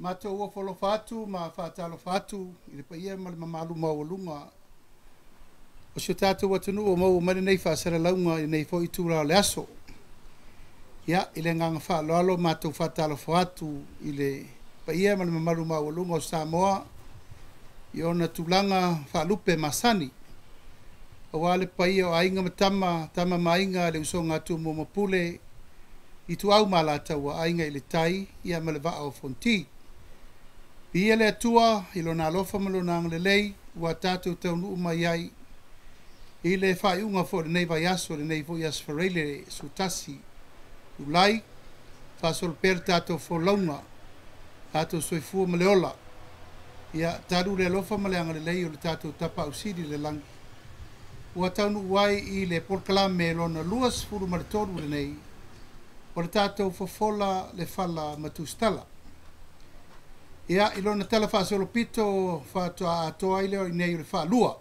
Matou ofo alofa atu ma faatalofa atu i le paia ma le mamalu maualuga o si o tatou atunuu ua maua mai lenei faasalalauga i lenei foi itula o le aso. Ia, i le agaga faaaloalo matou faatalofa atu i le paia ma le mamalu maualuga o Samoa i ona tulaga faalupe masani, aua le paia o Aiga ma Tama, Tama ma Aiga, le usoga a Tumua ma Pule, Ituau ma Alataua, Aiga i le Tai, ia ma le Vaa o Fonoti. Viia le Atua i Lona alofa ma Lona agalelei ua tatou taunuu mai ai i le faaiuga foi o lenei vaiaso, lenei foi Aso Faraile 11 Iulai, faasolo pea le tatou folauga, tatou soifua ma le ola. Ia, talu le alofa ma le agalelei o le tatou Tapaau Sili i le lagi, ua taunuu ai i le polokalame lona 23 lenei o le tatou Fofola le Fala ma Tusitala. Ia, i lona tala faasolopito faatoa atoa ai lea i nei o le faalua.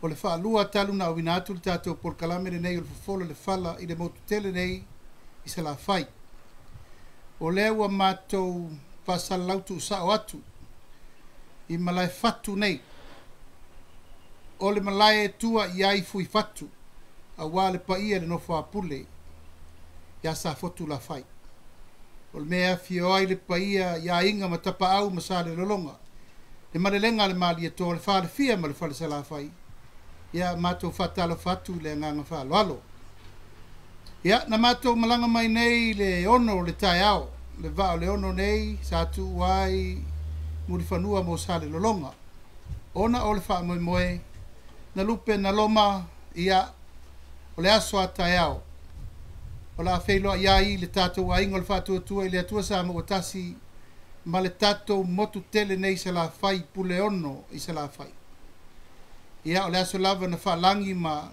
O le faalua talu na auina atu le tatou polokalame lenei o le Fofola le Fala i le motu tele nei i Salafai. O lea ua matou faasalalau tuusao atu i Malaefatu nei. O le malae e tua i ai Fuifatu, aua le paia i le nofo a Pule ia Safotulafai. O le mea e afio ai le paia i Aiga ma Tapaau ma Salelologa, le malelega a le Malietoa, le Falefia ma le Falesalafai. Ia, matou faatalofa atu i le agaga faaaloalo. Ia, na matou malaga mai nei i le 6 o le taeao, le vaa o le 6 nei sa tuu ai Mulifanua mo Salelologa. Ona o le faamoemoe, na lupe na loma, ia, o le aso a taeao, o le a feiloai ai le tatou aiga o le Faatuatua i le Atua Samoa ua tasi ma le tatou motu tele nei i Salafai, Puleono i Salafai. Ia, o le aso lava na faalagi ma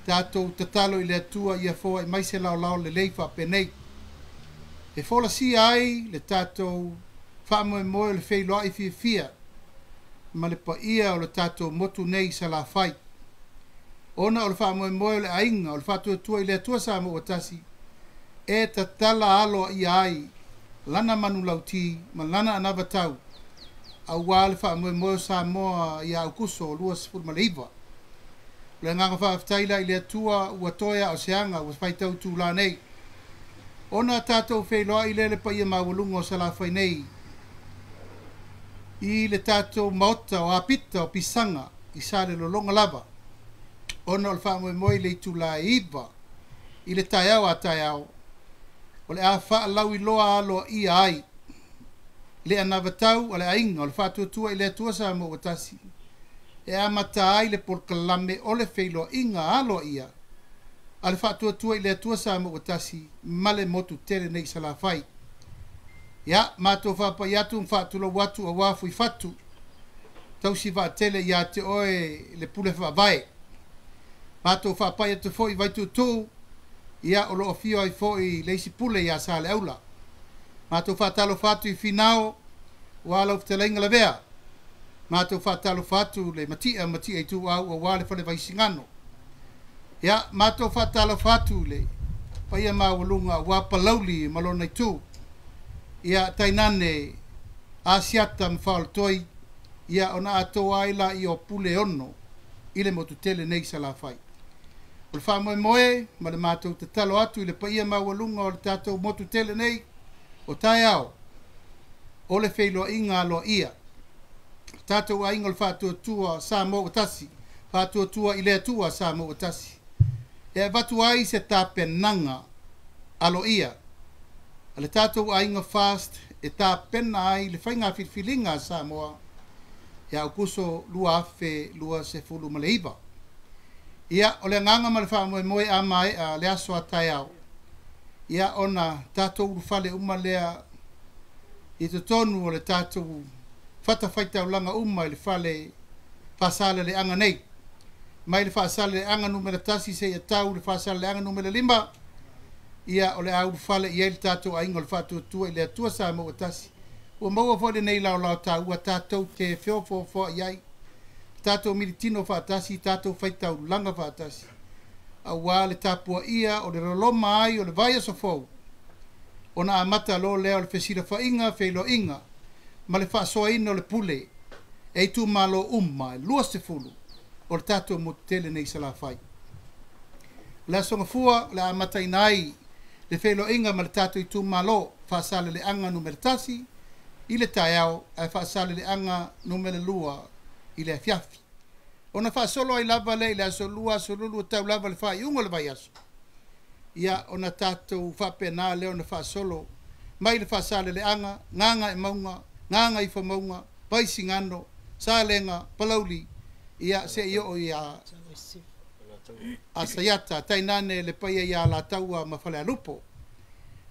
tatou tatalo i le Atua ia foai mai se laolao lelei faapenei e folasia ai le tatou faamoemoe o le feiloai fiafia ma le paia o le tatou motu nei i Salafai. Ona o le faamoemoe o le aiga o le Faatuatua i le Atua Samoa ua tasi e tatala aloaia ai lana manulauti ma lana anavatau aua le faamoemoe o Samoa ia Aokuso 29. O le agaga faafetai la i le Atua ua toe a o se aga ua faitau itulā nei ona tatou feiloai lea le paia maualuga o Salafai nei i le tatou maota o Apita o Pisaga i Salelologa lava, ona o le faamoemoe i le itula e 9 i le taeao a taeao o le a faalauiloa aloaia ai le anavatau a le aiga o le Faatuatua i le Atua Samoa ua tasi e amata ai le polokalame o le feiloaiga aloaia a le Faatuatua i le Atua Samoa ua tasi ma le motu tele nei i Salafai. Ia, matou faapai atu ma faatulou atu aua Fuifatu, tausi vaatele ia te oe le pule faavae. Matou faapai atu foi i Vaituutuu, ia o lo o afio ai foi le isi pule ia Saleaula. Matou faatalofa atu i Finao, aua lau fetalaiga Lavea. Matou faatalofa atu le Matia Matia Ituau aua le Falevaisigano. Ia, matou faatalofa atu le paia maualuga aua Palauli ma lona itu. Ia, tainane Asiata ma Faolatoi, ia ona atoa ai laia o Puleono i le motu tele nei i Salafai. O le faamoemoe ma le matou tatalo atu i le paia maualuga o le tatou motu tele nei o taeao, o le feiloaiga aloaia tatou aiga o le Faatuatua Samoa ua tasi, Faatuatua i le Atua Samoa ua tasi, e avatu ai se tapenaga aloaia a le tatou aiga FAST e tapena ai le faiga filifiliga a Samoa ia Aokuso 2029. Ia, o le agaga ma le faamoemoe a maea le aso a taeao, ia ona tatou ulufale uma lea i totonu o le tatou fatafaitaulaga uma i le fale faasaleleaga nei, mai le faasaleleaga numera 1 seia tau le faasaleleaga numera 5, ia o le a ulufale i ai le tatou aiga o le Faatuatua i le Atua Samoa ua tasi. Ua maua foi lenei laolao taua tatou te feofoofoai ai, tatou militino faatasi, tatou faitaulaga faatasi, aua le tapuaia o le loloma ai o le vaiaso fou. Ona amata loa lea o le fesilafaiga, feiloaiga ma le faasoaina o le pule e itumalo uma e 20 o le tatou motu tele nei i Salafai. O le Aso Gafua o le a amataina ai le feiloaiga ma le tatou itumalo Faasaleleaga Nu.1 i le taeao ae Faasaleleaga Nu.2 i le afiafi. Ona faasolo ai lava lea i le Aso Lua, Aso Lulu e tau lava i le faaiuga o le vaiaso, ia ona tatou faapena lea ona faasolo mai le Faasaleleaga, Gagaemauga, Gagaifomauga, Vaisigano, Salega, Palauli, ia seia oo ia Saiata, tainane le paia ia Alataua ma Falealupo.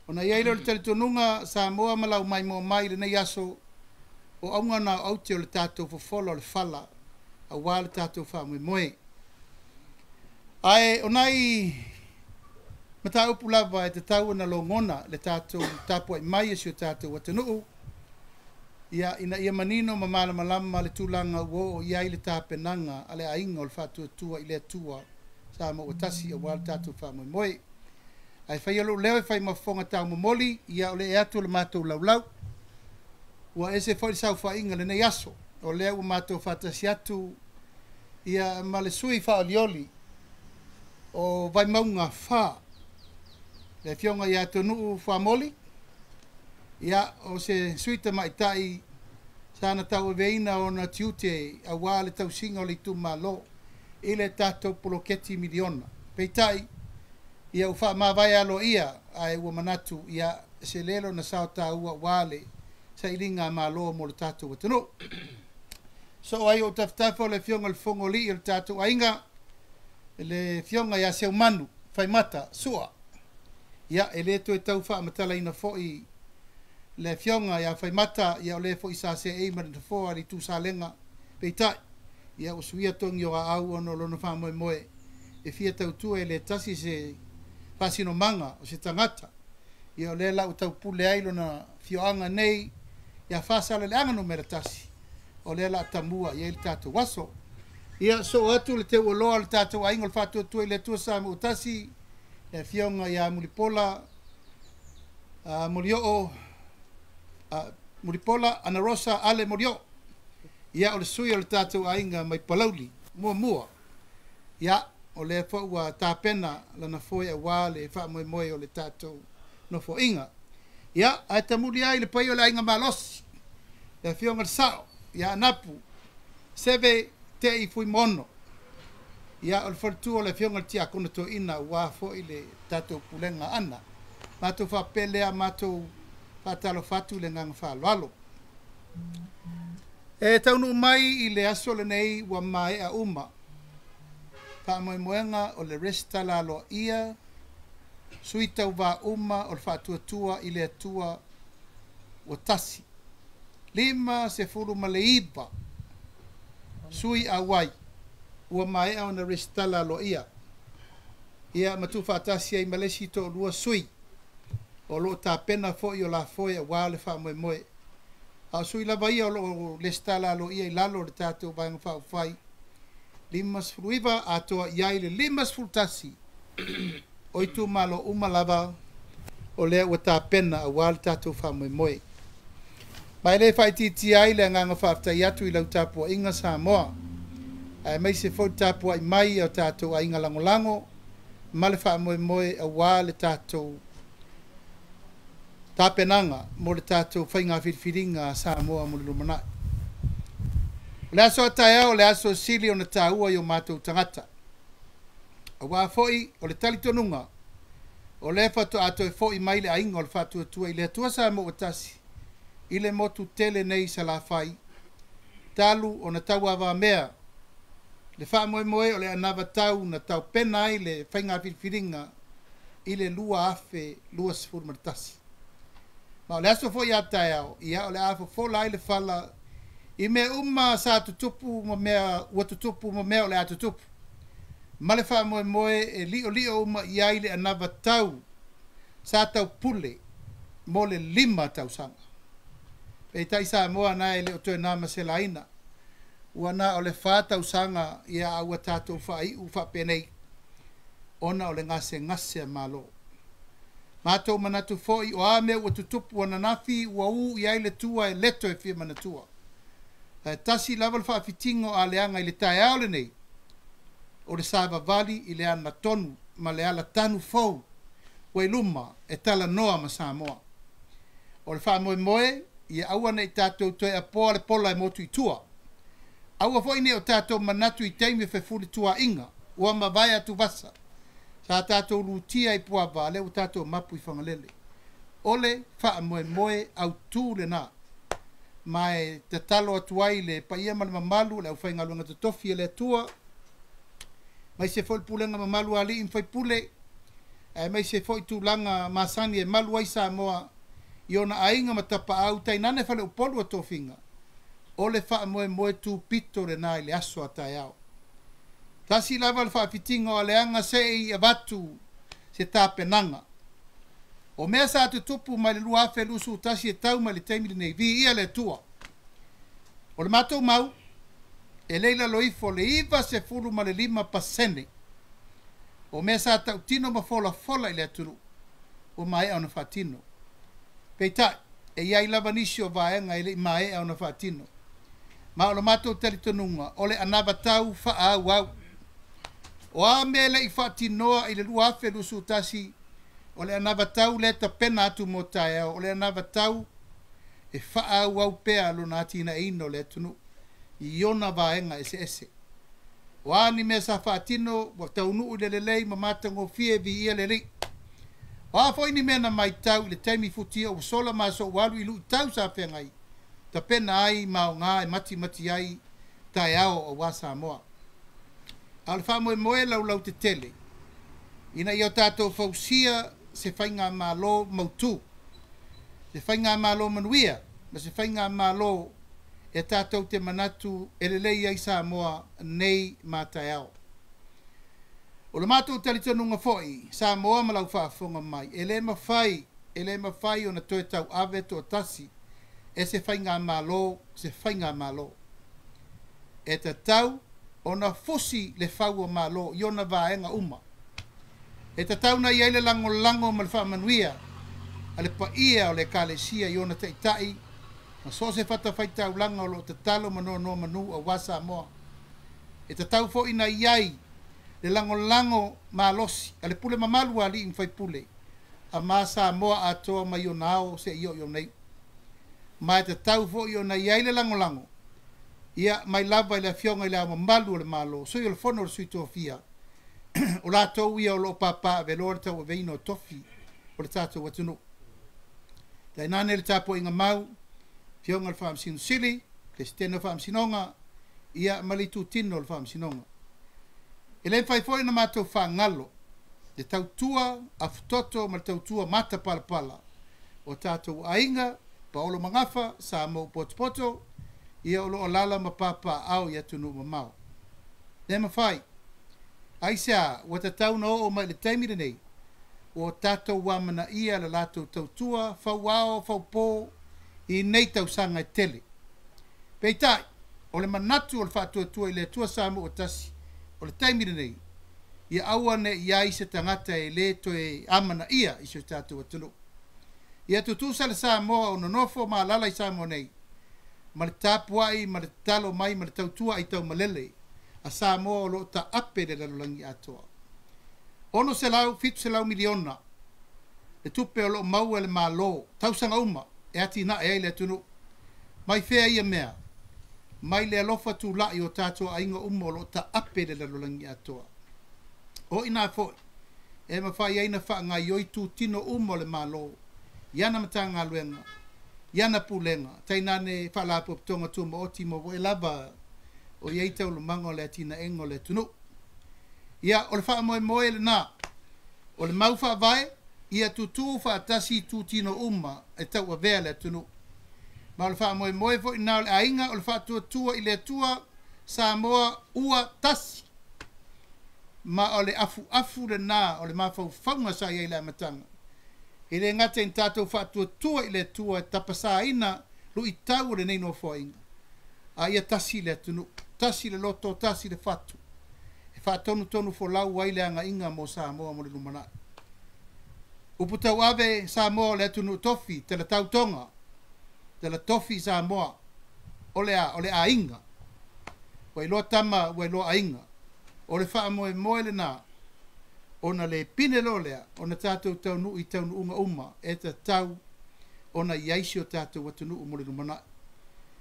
Ona i ai lea o le talitonuga, Samoa ma lau maimoa mai i lenei aso, o auga na o aute o le tatou fofola o le fala aua le tatou faamoemoe. Ae o nai mataupu lava e tatau ona logona le tatou tapuai mai e si o tatou atunuu, ia, ina ia manino ma malamalama le tulaga ua oo i ai le tapenaga a le aiga o le Faatuatua i le Atua Samoa ua tasi aua le tatou faamoemoe. Ae faia lou leo e fai ma fofoga taumomoli, ia o le ee atu o le matou laulau. Ua ese foi le saofaiga i lenei aso, o lea ua matou faatasi atu ia ma le sui faaolioli o Vaimauga 4, le afioga ia Tonu'u Fuamoli, ia o se sui tamaitai sa na tauaveina ona tiute aua le tausiga o le itumalo i le tatou poloketi miliona. Peitai, ia ua faamavae aloaia, ae ua manatu ia se lelo na sao taua aua le sailiga malo mo le tatou atunuu. Soo ai o tafatafa o le afioga i le Fofoga o le tatou aiga, le afioga ia Seumanu Faimata Sua. Ia e le toe tau faamatalaina foi le afioga ia Faimata, ia o le foi sa seei ma le nofoa i le Itu Salega. Peitai, ia ua suia togi o aau ona o lona faamoemoe e fia tautua e le tasi se faasinomaga o se tagata. Ia o lea la ua taupule ai lona afioaga nei ia Faasaleleaga Nu.1, o lea la tamua i ai le tatou aso. Ia soo atu le teualoa o le tatou aiga o le Faatuatua i le Atua Samoa tasi, le afioga ia Mulipola Molioo, Mulipola Anarosa Ale Molioo. Ia o le sui o le tatou aiga mai Palauli muamua. Ia o lea foi ua tapena lana foe aua le faamoemoe o le tatou nofoaiga. Ia ae tamuli ai le paia o le aiga malosi, le afioga i le Sao ia Anapu Seve Tei Fuimono. Ia o le faletua o le afioga i le Tiakono Toeaina aua foi le tatou pulega ana. Matou faapea lea, matou faatalofa atu i le agaga faaaloalo. E taunuu mai i le aso lenei ua maea uma faamoemoega o le resitala aloaia sui tauvā uma o le Faatuatua i le Atua ua tasi. 59 sui auai ua maea ona resitala aloaia. Ia ma tuufaatasi ai ma le isi toalua sui o lo o tapena foi o lafoe aua le faamoemoe. A o sui lava ia o lo o lesitala aloaia i lalo o le tatou Vaega Faaupufai 59 atoa i ai le 51 o itumalo uma lava o lea ua tapena aua le tatou faamoemoe. Ma e le faaitiitia ai le agaga faafetai atu i lau tapuaiga Samoa, aemaise foi le tapuai mai o tatou aiga lagolago ma le faamoemoe aua le tatou tapenaga mo le tatou faiga filifiliga a Samoa mo le lumanai. O le aso a taeao o le aso sili ona taua i o matou tagata, aua foi o le talitonuga o lea faatoa toe foi mai le aiga o le Faatuatua i le Atua Samoa ua tasi i le motu tele nei i Salafai, talu ona tauavamea le faamoemoe o le anavatau na taupena ai le faiga filifiliga i le 2021. Ma o le aso foi a taeao, ia o le a fofola ai le fala i mea uma sa tutupu ma mea ua tutupu ma mea o le a tutupu, ma le faamoemoe e liolio uma i ai le anavatau sa taupule mo le 5 tausaga. Peitai Samoa na e le o toe na maselaina, ua na o le 4 tausaga ia a ua tatou faaiu faapenei ona o le gasegase a Malo. Matou manatu foi o a mea ua tutupu ananafi ua u i ai le tua e leto e fia manatua. Ae tasi lava le faafitiga o aleaga i le taeao lenei, o le savavali i le agatonu ma le alatanu fou ua i luma e talanoa ma Samoa. O le faamoemoe, ia aua ne i tatou toe apoa le pola e motu i tua. Aua foi ne i o tatou manatu i taimi o fefulituaaiga ua mavae atuvasa sa tatou lutia i Puava, a lea ua tatou mapu i Fagalele. O le faamoemoe autu lena. Ma e tatalo atu ai i le paia ma le mamalu o le aufaigaluega totofi a le Atua, aemaise foi le pulega mamalu a alii ma faipule, aemaise foi tulaga masani e malu ai Samoa i ona aiga ma tapaau, tainane faleupolu o tofiga, o le faamoemoe tupito lena i le aso a taeao. Tasi lava le faafitiga o aleaga se i avatu se tapenaga. O mea sa tutupu mai le 2021 e tau mai le taimi lenei, viia le Atua. O le matou mau, e le i lalo ifo o le 95% o mea sa tautino ma folafola i le atunuu ua maea ona faatino. Peitai, e i ai lava nisi o vaega e le i maea ona faatino. Ma o le matou talitonuga, o le anavatau faaauau. O a mea e le i faatinoa i le 2021, o le anavatau lea e tapena atu mo taeao, o le anavatau e faaauau pea lona atinaeina o le atunuu i ona vaega eseese. O a ni mea sa faatino ua taunuu i le lelei ma matagofie, viia le Alii. O a foi ni mea na matau i le taimi futia ua sola ma aso ua alu i luitau sa feagai, tapena ai ma aoga e matimati ai taeao aua Samoa. A o le faamoemoe laulautetele ina ia o tatou fausia se faigamalo mautu, se faigamalo manuia ma se faigamalo e tatou te manatu e lelei ai Samoa nei ma taeao. O le matou talitonuga foi, Samoa ma lau faafofoga mai, e le mafai, e le mafai ona toe tauave toatasi e se faigamalo se faigamalo. E tatau ona fusi le fau o Malo i ona vaega uma. E tatau ona i ai le lagolago ma le faamanuia a le paia o le Ekalesia i ona taitai ma so o se fatafaitaulaga o lo o tatalo ma nonomanu aua Samoa. E tatau foi ona i ai le lagolago malosi a le pule mamalu a alii ma faipule a ma Samoa atoa mai ona ao seia oo i ona iu. Ma e tatau foi ona i ai le lagolago ia mai lava i le Afioga i Le Ao Mamalu o le Malo, Sui o le Fono o le Sui Tofia, o latou ia o lo o papaaveloa le tauaveina o tofi o le tatou atunuu. Tainane le tapuaiga mau, Afioga i le Faamasino Sili, Peresetene o Faamasinoga, ia ma le itutino o le Faamasinoga. E le mafai foi ona matou faagalo le tautua afutoto ma le tautua matapalapala o tatou aiga, paolo ma gafa, Samoa ua potopoto, ia o lo o alaala ma papaaao i atunuu mamao. Le mafai. Aisea ua tatau ona oo mai i le taimi lenei ua tatou amanaia le latou tautua fauao faupo i nei tausaga e tele? Peitai, o le manatu o le faatuatua i le Atua Samoa ua tasi o le taimi lenei, ia aua ne i i ai se tagata e le toe amanaia i si o tatou atunuu. Ia tutusa le Samoa o nonofo ma alaala i Samoa nei, ma le tapuai ma le tatalo mai ma le tautua aitaumalele a Samoa o lo o taape i le lalolagi atoa. $600, $700 miliona le tupe o lo o maua e le Malo tausaga uma e atinae ai le atunuu. Mai fea ia mea? Mai le alofa tulai o tatou aiga uma o lo o taape i le lalolagi atoa. O i ina foi e mafai ai ona faagaoioi itutino uma o le Malo i ana Matagaluega, i ana Pulega, tainane Faalapotopotoga Tumaoti ma ua lava o i ai taualumaga o le atinaega o le atunuu. Ia, o le faamoemoe lena, o le mau faavae, ia tutū faatasi itutino uma e tauavea le atunuu. Ma o le faamoemoe foi lena o le aiga o le faatuatua i le Atua Samoa ua tasi. Ma o le afuafu lena o le mafaufauga sa i ai i le amataga. E le gata ina tatou faatuatua i le Atua e tapasaina luitau o lenei nofoaiga, a ia tasi le atunuu, tasi le loto, tasi le fatu, e faatonutonu folau ai le agaiga mo Samoa mo le lumanai. Upu tauave Samoa o le atunuu tofi, tala tautoga, tala tofi Samoa, o le a, o le aiga. Ua iloa tama, ua iloa aiga. O le faamoemoe lenā, ona le pine loa lea, ona tatou taunuu i taunuuga uma e tatau ona i ai si o tatou atunuu mo le lumanai.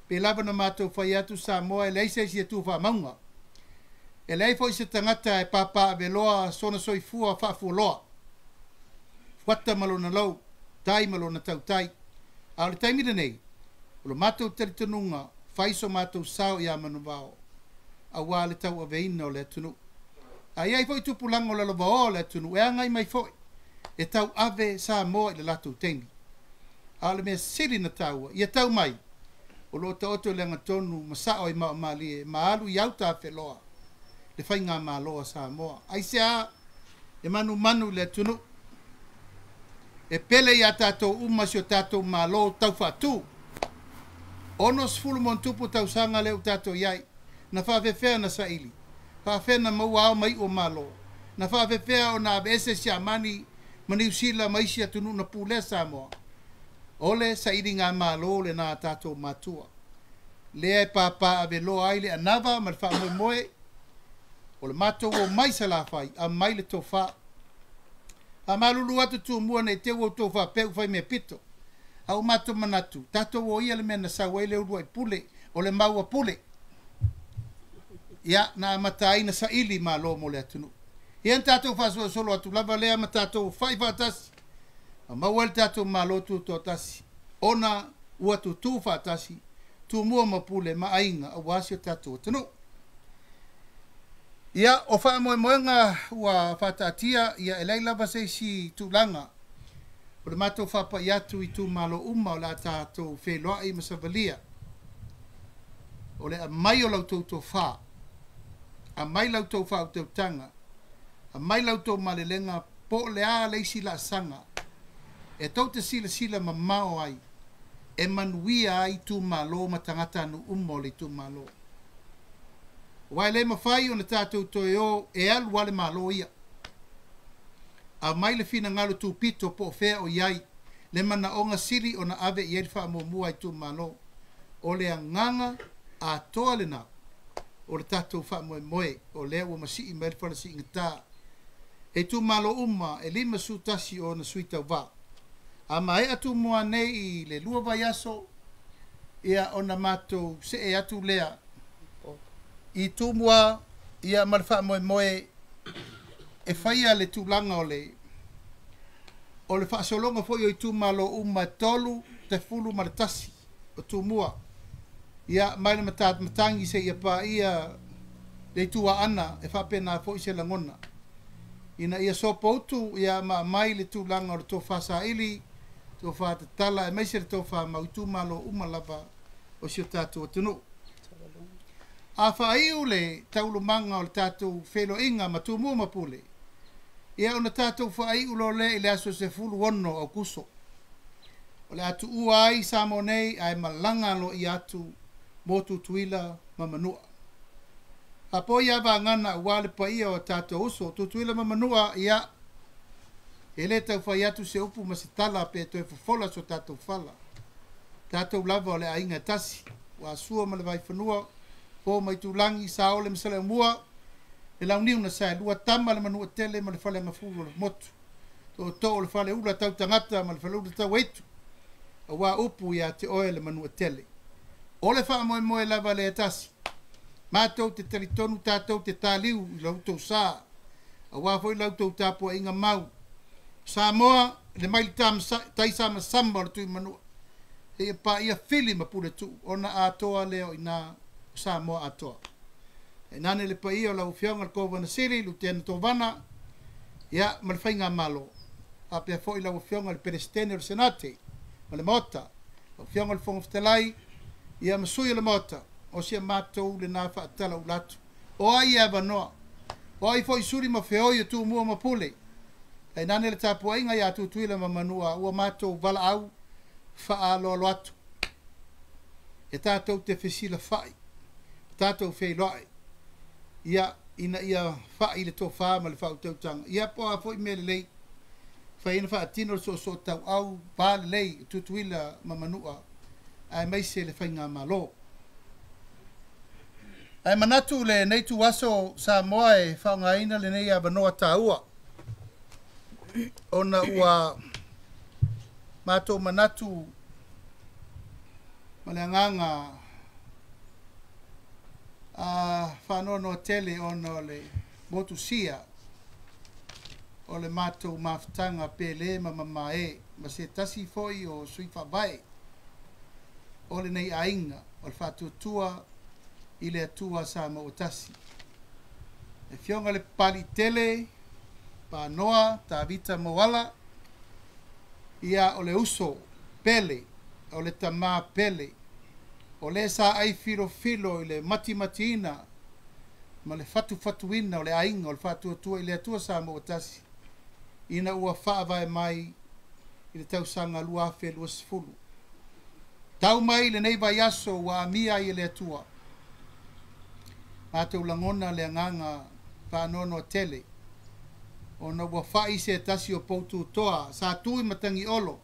Pei lava ona matou fai atu Samoa e leai se isi e tu faamauga. E leai foi se tagata e papaaveloa sona soifua faafualoa, fuata ma lona lou, tai ma lona tautai. A o le taimi lenei, o lo matou talitonuga, fai so matou sao ia Manuvao, auā le tauaveina o le atunuu. A i ai foi tupulaga o lalovaoa o le atunuu e agai mai foi e tauave Samoa i le latou taimi. A o le mea sili ona taua, ia tau mai, o lo o taoto i le agatonu ma sao i maaomalie ma alu i autafeloa le faigamalo a Samoa. Aisea? E manumanu i le atunuu. E pele iā tatou uma si o tatou Malo taufaatu. 60+ tausaga lea ua tatou i ai. Na faafefea ona saili? Faafefea ona maua ao ma iu o Malo? Na faafefea ona aveese Siamani ma Niu Sila ma isi atunuu na pulea Samoa? O le sailigamalo lenā a tatou matua, lea e papaaveloa ai le anava ma le faamoemoe o le matou omai Salafai, aumai le tofa. Faamalulu atu Tumua ne i te i ua outou faapea ua faimea pito, a ua matou manatu, tatou o ia le mea na sau ai le uluai pule, o le maua pule. Ia, na amata ai na saili malo mo le atunuu. Ia na tatou faasolosolo atu lava lea ma tatou fai faatasi, ma maua ai le tatou Malo Tutoatasi, ona ua tutū faatasi Tumua ma Pule ma Aiga aua si o tatou atunuu. Ia, o faamoemoega ua faataatia, ia e leai lava se isi tulaga o le matou faapai atu i itumalo uma o le a tatou feiloai ma savalia, o le aumai o la outou tofa, aumai la outou faautautaga, aumai la outou malelega po o le a le isi laasaga e tou te silasila mamao ai e manuia ai itumalo ma tagatanuu uma o le itumalo. Aua e le mafai ona tatou toe o e alu lava le Malo ia. Aumai le finagalo tupito po o fea o i ai le manaoga sili ona ave i ai le faamuamua a itumalo. O le agaga atoa lena o le tatou faamoemoe o lea ua masii mai le fala siigata. E itumalo uma e 51 ona sui tauva. A maea Tumua nei i le 2 vaiaso, ia ona matou see atu lea i Tumua ia ma le faamoemoe e faia le tulaga o le o le faasologa foi o itumalo uma e 31 o Tumua ia mai le Matamatagi seia paia le itu Aana e faapena foi se lagona ina ia sopoutu ia ma aumai le tulaga o le tofa saili, tofa tatala aemaise le tofa mau itumalo uma lava o si o tatou atunuu. A faaiu le taualumaga o le tatou feiloaiga ma Tumua ma Pule, ia ona tatou faaiu loa lea i le aso 16 o Aokuso. O le a tuua ai Samoa nei ae malaga aloaia atu mo Tutuila ma Manua. Faapoi a vagana aua le paia o tatou uso Tutuila ma Manua, ia e le tau fai atu se upu ma se tala pe toe fofola so tatou fala. Tatou lava o le aiga e tasi, ua Sua ma le Vaifanua, Fofo ma Aitulagi, Saole ma Saleaaumua, le Launiu na Saelua, Tama le Manuatele ma le Faleagafulu o le Motu, Tootoo o le Faleula Tautagata ma le Faleula Tauaitu, aua upu ia te oe le Manuatele. O le faamoemoe lava lea e tasi, matou te talitonu tatou te taliu i la outou sa, aua foi la outou tapuaiga mau. Samoa, le maili taisamasama o le Tuimanua, seia paia Fili ma Puletuu, ona atoa lea o i ina o Samoa atoa. Tainane le paia o lau Afioga i le Kovana Sili, Lutena Tovana, ia, ma le Faigamalo, faapea foi lau Afioga i le Peresetene o le Senate ma le Maota, lau Afioga i le Fofoga Fetalai, ia ma sui o le Maota, o si a matou lenā faatalaula atu. O ai e avanoa? O ai foi suli ma feoi o Tumua ma Pule? Tainane le tapuaiga ia Tutuila ma Manua ua matou valaau faaaloalo atu e tatou te fesilafai ma tatou feiloai ia ina ia fai le tofa ma le faautautaga ia po o a foi mea lelei. mafai ai ona faatino le soosootauau va lelei o Tutuila ma Manua aemaise le faigamalo. Ae manatu lenei ituaso Samoa e faaaogaina lenei avanoa taua ona ua matou manatu ma le agaga faanoanoa tele ona o le motusia o le matou mafutaga pele ma mamae ma se tasi foi o sui faavae o lenei aiga o le Faatuatua i le Atua Samoa ua tasi. Le Afioga i le Papaliitele Panoa Tavita Moala, ia o le uso pele, o le tamā pele, o le sa ai filofilo i le matimatiina ma le fatufatuina o le aiga o le Faatuatua i le Atua Samoa ua tasi, ina ua faavae mai i le tausaga 2020. Tau mai lenei vaiaso ua amia ai e le Atua, matou lagona le agaga faanoanoa tele, ona ua fai se tasi o poututoa sa tu i Matagiolo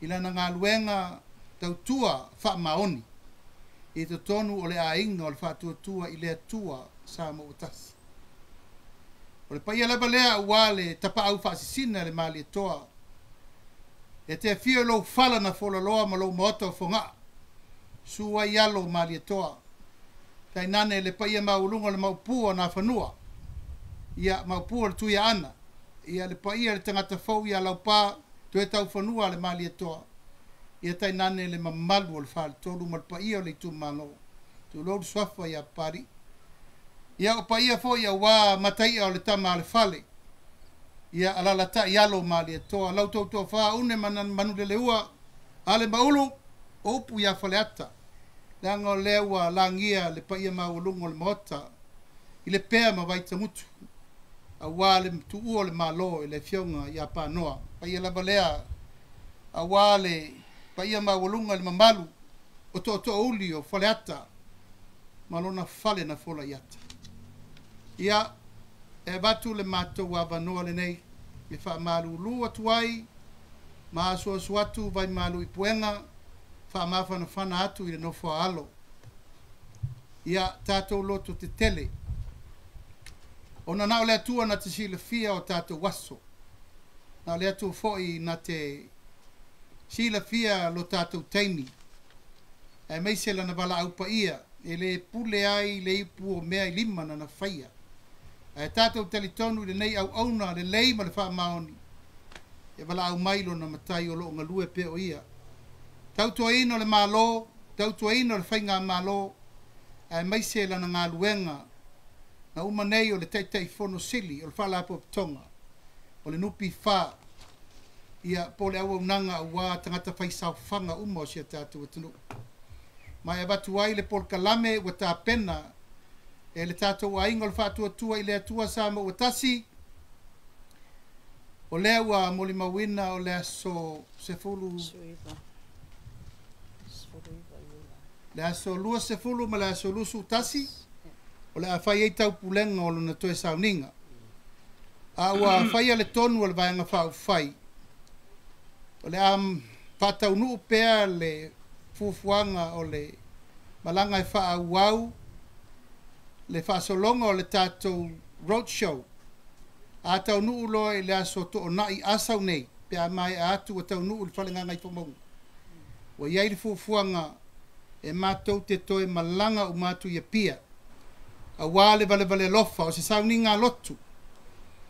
i lana galuega tautua faamaoni i totonu o le aiga o le Faatuatua i le Atua Samoa ua tasi. O le paia lava lea aua le tapaau faasisina le Malietoa, e te afio i lou fala na folaloa ma lou maota o Fogaa, susu ai alo o Malietoa, tainane le paia maualuga o le Maopu o Nafanua, ia Maopu o le Tuiaana, ia le paia o le tagata fou ia Laupa, toe taufanua le Malietoa, ia tainane le mamalu o le Faletolu ma le paia o le itumalo, tulou le suafa ia Papalii. Ia o paia foi aua mataia o le tama a le fale, ia alalatai alo o Malietoa, lau tofa une Manuleleua, ale Maulu, o upu ia Faleata, leaga o lea ua lagia le paia maualuga o le Maota i le pea ma Vaitagutu, aua le tuua o le Malo i le Afioga ia Panoa. Paia lava lea aua le paia maualuga i le mamalu o tootoouli o Faleata ma lona fale na fola i ata. Ia, e avatu le matou avanoa lenei e faamalulu atu ai ma asuasu atu vaimalu i puega faamafanafana atu i le nofo a alo. Ia, tatou loto tetele, ona na o le Atua na te silafia o tatou aso, na o le Atua foi na te silafia lo tatou taimi, aemaise lana valaau paia, e le pule ai le ipu o mea i lima na na faia. Ae tatou talitonu i lenei auauna lelei ma le faamaoni, e valaau mai lona matai o loo galue pea o ia. Tautuaina o le Malo, tautuaina o le faigamalo, aemaise lana galuega na uma nei o le Taitaifono Sili o le Faalapotopotoga o le NPF, ia po o le auaunaga aua tagata faisaofaga uma o si a tatou atunuu. Ma e avatu ai le polokalame ua tapena e le tatou aiga o le Faatuatua i le Atua Samoa ua tasi, o lea ua molimauina o le aso 10, le aso 20 ma le aso 21, o le a fai ai taupulega o lona toe sauniga. A ua faia le tonu o le vaega faaupufai, o le a faataunuu pea le fuafuaga o le malaga e faaauau le faasologa o le tatou roadshow. A taunuu loa i le aso Toonai Asau nei, pe a maea atu ua taunuu i le Fale Gagaifomauga, ua i ai le fuafuaga e matou te toe malaga uma atu i Apia, aua le valevale alofa o se sauniga lotu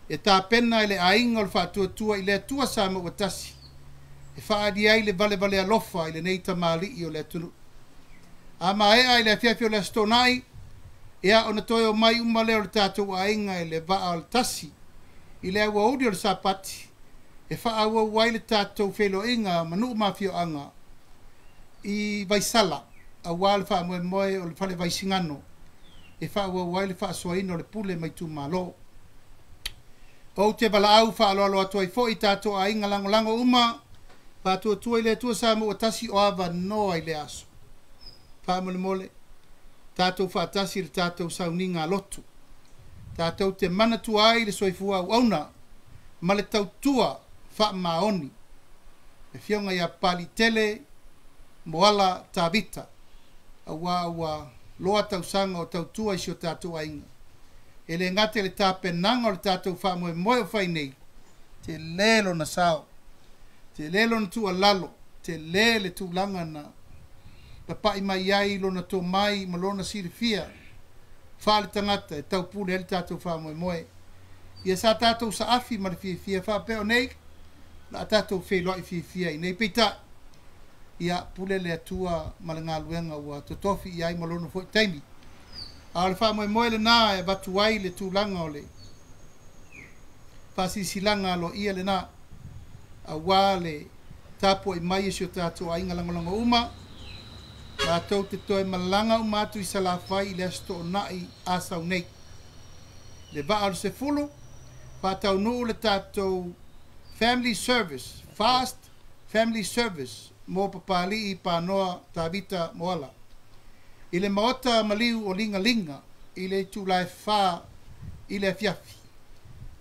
e tapena e le aiga o le Faatuatua i le Atua Samoa ua tasi, e faaali ai le valevale alofa i lenei tamalii o le atunuu. A maea i le afiafi o le aso Toonai, ia ona toe o mai uma lea o le tatou aiga i le vaa o le tasi i le aoauli o le Sapati, e faaauau ai le tatou feiloaiga ma nuu ma afioaga i Vaisala, aua le faamoemoe o le fale Vaisigano e faaauau ai le faasoaina o le pule ma itumalo. Ou te valaau faaaloalo atu ai foi tatou aiga lagolago uma Faatuatua i le Atua Samoa ua tasi o avanoa i le aso. Faamolemole, tatou faatasi i le tatou sauniga lotu. Tatou te manatua ai le soifua auauna ma le tautua Faamaoni, le Afioga ia Papaliitele Moala Tavita, auā ua loa tausaga o tautua i si o tatou aiga. E le gata i le tapenaga o le tatou faamoemoe o fai nei, tele lona sao, tele lona tuualalo, tele le tulaga na papai mai ai lona tomai ma lona silafia faaletagata e taupule ai le tatou faamoemoe. Ia sa tatou saafi ma le fiafia faapea o nei, o le a tatou feiloai fiafia i nei. Peitai, ia pule le Atua ma le galuega ua totofi i ai ma lona foi taimi. A o le faamoemoe lena e avatu ai le tulaga o le faasilasilaga aloaia lena, auā le tapuai mai e si o tatou aiga lagolago uma, matou te toe malaga uma atu i Salafai i le Aso Toonai Asau nei. Le vaa o le 10, faataunuu le tatou Family Service, Fast Family Service mo Papalii Panoa Tavita Moala. I le maota maliu o Ligalinga i le itula e 4 i le afiafi.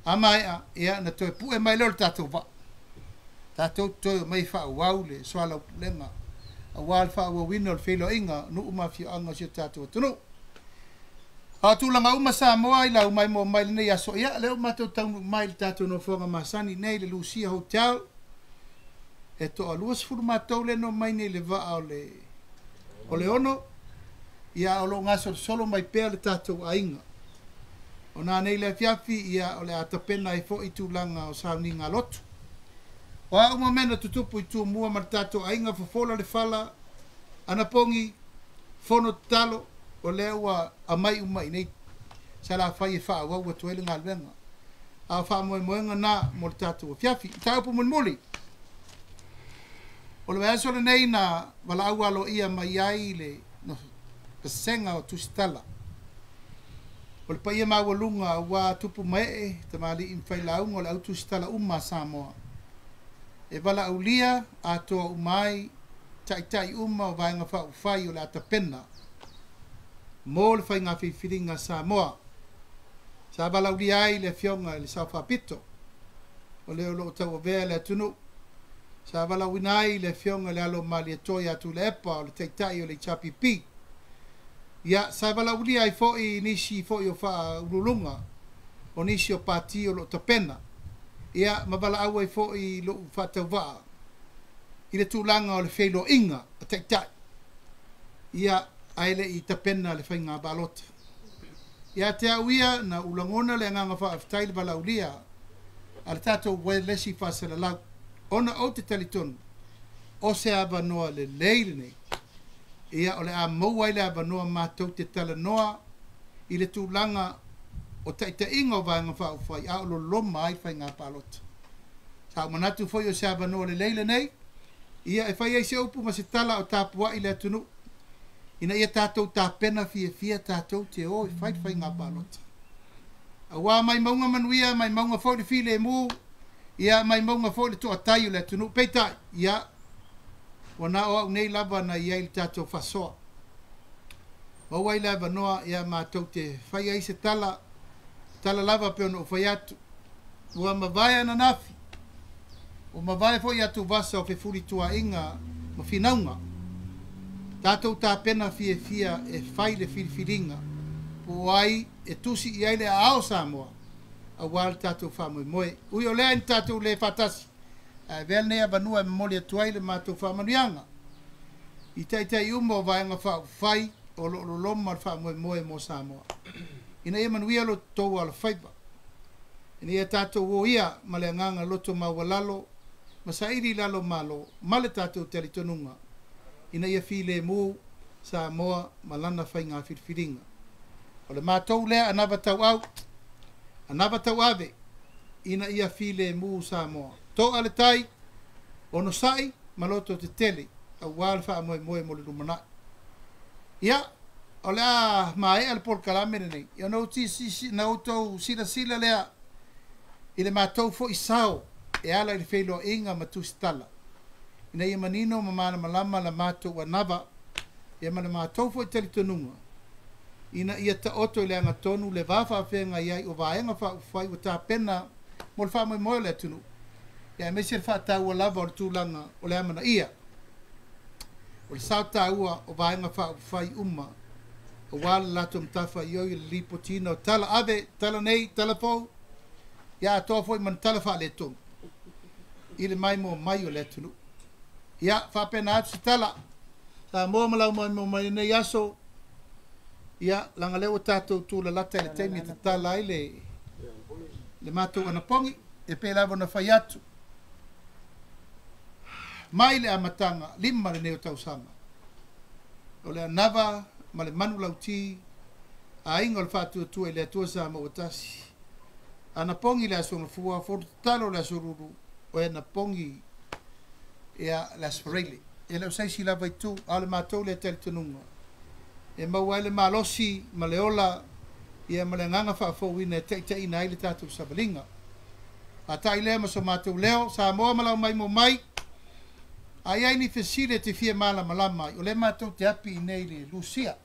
A maea, ia na toe pue mai lea o le tatou vaa. Tatou toe omai faaauau le soalaupulega auā le faaauauina o le feiloaiga o nuu ma afioaga o si o tatou atunuu. A o tulaga uma Samoa i lau maimoa mai lenei aso, ia lea ua matou taunuu mai i le tatou nofoaga masani nei le Lucia Hotel. E toa 20 matou lea na omai nei i le vaa o le o le 6, ia o lo o gasolosolo mai pea le tatou aiga. O nanei le afiafi, ia o le a tapena ai foi tulaga o sauniga lotu. O a uma mea na tutupu i Tumua ma le tatou aiga, fofola le fala, anapogi, fono tatalo, o lea ua aumai uma i nei Salafai e faaauau atu ai le galuega. A o faamoemoega na mo le tatou afiafi. Mataupu mulimuli. O le vaiaso lenei na valaau aloaia mai ai le vasega o Tusitala. O le paia maualuga aua tupu ma ee, tamalii ma failauga o le au tusitala uma a Samoa. E valaaulia atoa uma ai taitai uma o Vaega Faaupufai o le a tapena mo le faiga filifiliga a Samoa. Sa valaaulia ai le Afioga i le Sao Faapito, o le o lo o tauavea le atunuu. Sa valaauina ai le Afioga i le Alo o Malietoa ia Tuilaepa, o le Taitai o le HRPP. Ia, sa valaaulia ai foi nisi foi o faauluuluga o nisi o pati o lo o tapena, ia ma valaau ai foi lou faatauvaa i le tulaga o le feiloaiga a taitai, ia, ae le i tapena le faiga palota. Ia te au ia, na ou lagona le agaga faafetai i le valaaulia a le tatou uaelesi faasalalau, ona ou te talitonu o se avanoa lelei lenei, ia o le a maua ai le avanoa matou te talanoa i le tulaga o taitaiga o Vaega Faaupufai a o loloma ai faiga palota. Sa ou manatu foi o se avanoa lelei lenei, ia e fai ai se upu ma se tala o tapuai le atunuu, ina ia tatou tapena fiafia tatou te o e fai le faiga palota. Auā mai mauga manuia, mai mauga foi le filemu, ia mai mauga foi le toatai o le atunuu. Peitai, ia, ua na o au nei lava na i ai le tatou faasoa. Maua ai le avanoa ia matou te fai ai se tala, tala lava pei ona ou fai atu. Ua mavae ananafi, ua mavae foi atuvasa o fefulituaaiga ma finauga. Tatou tapena fiafia e fai le filifiliga po o ai e tusi i ai le aao Samoa auā le tatou faamoemoe. Ui o lea ina tatou le faatasi, ae avea lenei avanoa e momoli atu ai le matou faamanuiaga i taitai uma o Vaega Faaupufai o lo o loloma le faamoemoe mo Samoa. Ina ia manuia lo outou alofaiva, ina ia tatou o ia ma le agaga loto maualalo ma saili i lalo malo ma le tatou talitonuga ina ia filemu Samoa ma lana faiga filifiliga. O le matou lea anava tauau, anava tauave ina ia filemu Samoa. Toa le tai, onosai ma loto tetele auā le faamoemoe mo le lumanai. Ia, o le a maea le polokalame lenei, ia ona outou silasila lea i le matou foi sao e ala i le feiloaiga ma tusitala, ina ia manino ma malamalama la matou anava, ia ma le matou foi talitonuga, ina ia taoto i le agatonu le va faafeagai ai o Vaega Faaupufai ua tapena mo le faamoemoe o le atunuu. Ia aemaise le faataua lava o le tulaga o le amanaia o le sao taua o Vaega Faaupufai uma aua le latou matafaioi i le lipotiina o tala ave, tala nei, tala fou, ia atoa foi ma ni tala faaletonu i le maimoa mai o le atunuu. Ia faapena atu se tala, Samoa ma lau maimoa mai i lenei aso, ia leaga o lea ua tatou tulalata i le taimi e tatala ai le le matou anapogi, e pei lava ona fai atu mai le amataga 5 lenei o tausaga o le anava ma le manulauti aiga o le Faatuatua i le Atua Samoa ua tasi. Anapogi le Aso Gafua, fono tatalo le Aso Lulu, o anapogi ia le Aso Faraile. E le o se isi lava itu, a o le matou lea talitonuga e maua ai le malosi ma le ola ia ma le agaga faafouina e taitaiina ai le tatou savaliga. Faata'i lea ma so matou leo, Samoa ma lau maimoa mai. A i ai ni fesili e te fia malamalama ai, o lea matou te api i inei i le Lusia.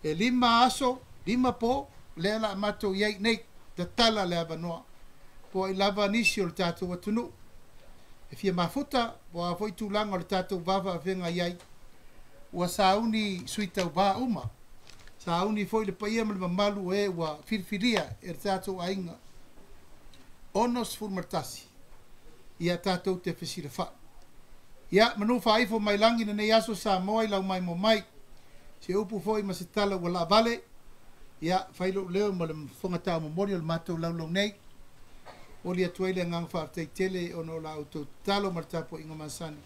E 5 aso, 5 po, lea o le a matou i ai i inei, tatala le avanoa. Po o ai lava nisi o le tatou atunuu e fia mafuta, po o a foi tulaga o le tatou va faafeagai ai, ua sauni sui tauva uma, sauni foi le paia ma le mamalu o e ua filifilia e le tatou aiga 61 ia tatou te fesilafai. Ia, manu faaifo mai lagi lenei aso Samoa i lau maimoa mai. Se upu foi ma se tala ua laavale, ia, fai lou leo ma le fofoga taumomoli o le matou laulau nei. Momoli atu ai le agaga faafetai tele ona o la outou tatalo ma le tapuaiga masani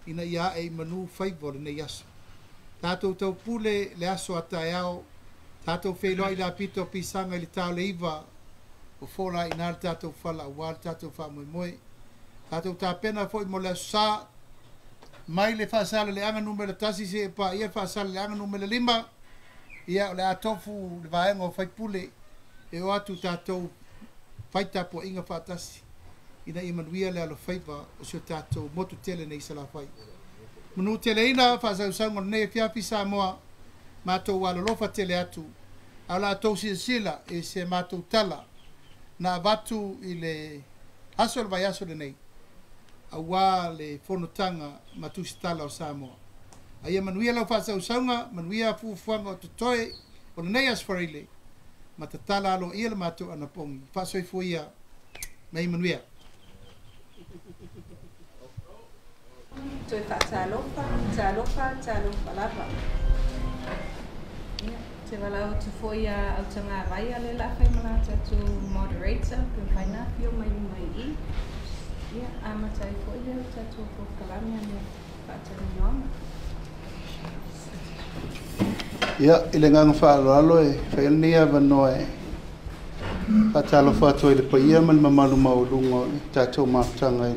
ina ia ae i manu faiva o lenei aso. Tatou taupule le aso a taeao, tatou feiloai i le apito o pisaga i le ta o le 9, o fola ai i ina le tatou fala aua le tatou faamoemoe. Tatou tapena foi mo le aso Sa, mai le Faasaleleaga Nu.1 seia paia le Faasaleleaga Nu.5, ia o le a tofu le vaega o faipule e o atu tatou fai tapuaiga faatasi ina ia manuia le alofaiva o si o tatou motu tele nei i Salafai. Manuteleina faasausauga o lenei afiafi Samoa, matou alolofa tele atu, a o la outou silasila i se matou tala na avatu i le aso o le vaiaso lenei aua le fonotaga ma tusitala o Samoa. A ia manuia lau faasausauga, manuia fuafuaga o totoe o lenei Aso Faraile, ma tatala aloaia le matou anapogi. Faasoifua ia ma ia manuia. Toe faatalofa, talofa, talofa lava. Ia, te valaau atu foi ia Autagavaia lea o le a fai ma la tatou moderator pe mafai ona afio mai luma i i. Ia, amata ai foi lea o le tatou polokalame a le faatalanoaga. Ia, i le agaga faaaloalo e fai ai lenei avanoa e faatalofa atu ai i le paia ma le mamalu maualuga o le tatou mafutaga i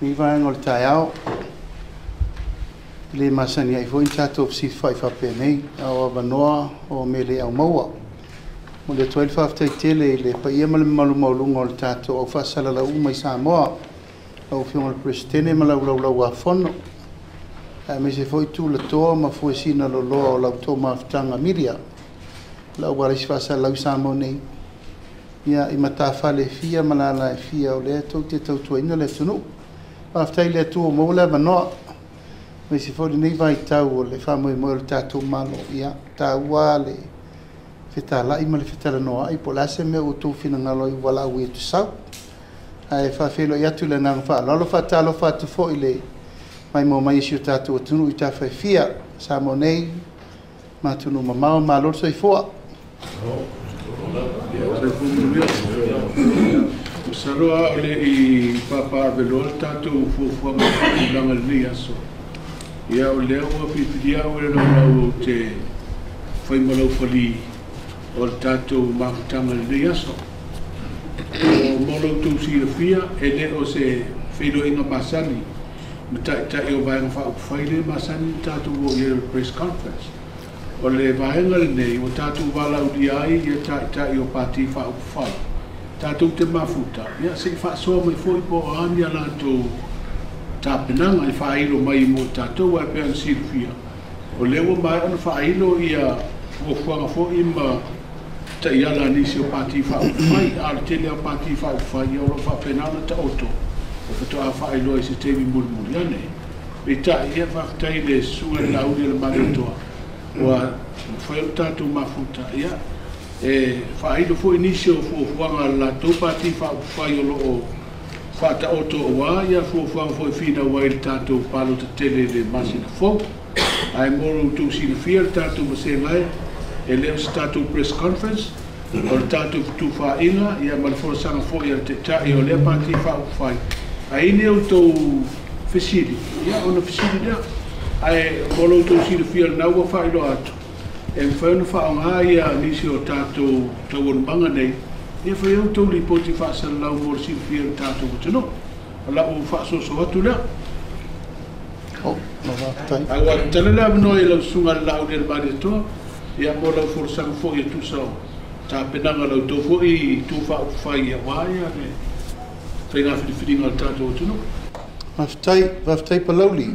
lenei vaega o le taeao. E le masani ai foi ni tatou fesilafai faapenei, a o avanoa o mea le aumaua. Momoli atu ai le faafetai tele i le paia ma le mamalu maualuga o le tatou au faasalalau uma i Samoa, lau Afioga i le Peresetene ma lau Laulau-a-Fono, aemaise foi tulatoa ma fuesina loloa o la outou mafutaga media, la ualaisi faasalalau i Samoa nei, ia, i matafale e fia ma lala e fia o lea tou te tautuaina le atunuu. Faafetai i le Atua ua maua le avanoa, aemaise foi lenei vaitau o le faamoemoe o le tatou Malo, ia, taua le fetalai ma le fetalanoaai po o le a se mea ua outou finagalo ai ua valaauina e tusau. Ae faafeiloai atu i le agaga faaaloalo, faatalofa atu foi i le maimoa mai o si o tatou atunuu i tafa e fia, Samoa nei ma atunuu mamao, malo le soifua. Masalo a o le i papaaveloa le tatou fuafuaga faatulaga i lenei aso. Ia, o lea ua filifilia au e le laulau ou te fai ma laufali o le tatou mafutaga i lenei aso. O mo lo outou silafia, e le o se feiloaiga masani ma taitai o Vaega Faaupufai lea masani na tatou o i ai o le press conference. O le vaega lenei ua tatou valaaulia ai ia taitai o Pati Faaupufai tatou te mafuta, ia se i faasoa mai foi po o a ni a latou tapenaga e faailo mai mo tatou. Ae pei ona silafia, o lea ua maea ona faailo ia fuafuaga foi ma ta'iala a nisi o pati fa'aupufai a o le tele ao pati fa'aupufai o lo'o fa'apena ona ta'oto e fato'a fa'ailoa i se taimi mulimuli ane. Peita'i ia fa'afetai le susuga le Laauli a le Malietoa ua mafai ona tatou mafuta ia e fa'ailo fo'i nisi o fuafuaga a le latou pati fa'aupufai o lo'o fa'ata'oto auā ia fuafuaga fo'i finau ai le tatou palota tele i le masina fou. Ae mo lo outou silafia le tatou vasegae e lē o se tatou press conference o le tatou fetufa'iga ia ma le folasaga fo'i a le Ta'ita'i o lea pati fa'aupufai ae i ai outou fesili ia ona fesili lea. Ae mo lo outou silafia lenā ua fa'ailoa atu e mafai ona fa'aaogā ia nisi o tatou taualumaga nei ia fai outou lipoti fa'asalalau mo le silafia le tatou atunuu. O la'u fa'asoaso atu lea. Ae ua tala le avanoa i lau susuga le Laauli a le Malietoa ia mo lau folasaga fo'i e tusa o tapenaga la outou fo'i tu fa'aupufai auā ia le faiga filifiliga o le tatou atunuu. Faafetai, faafetai Palauli.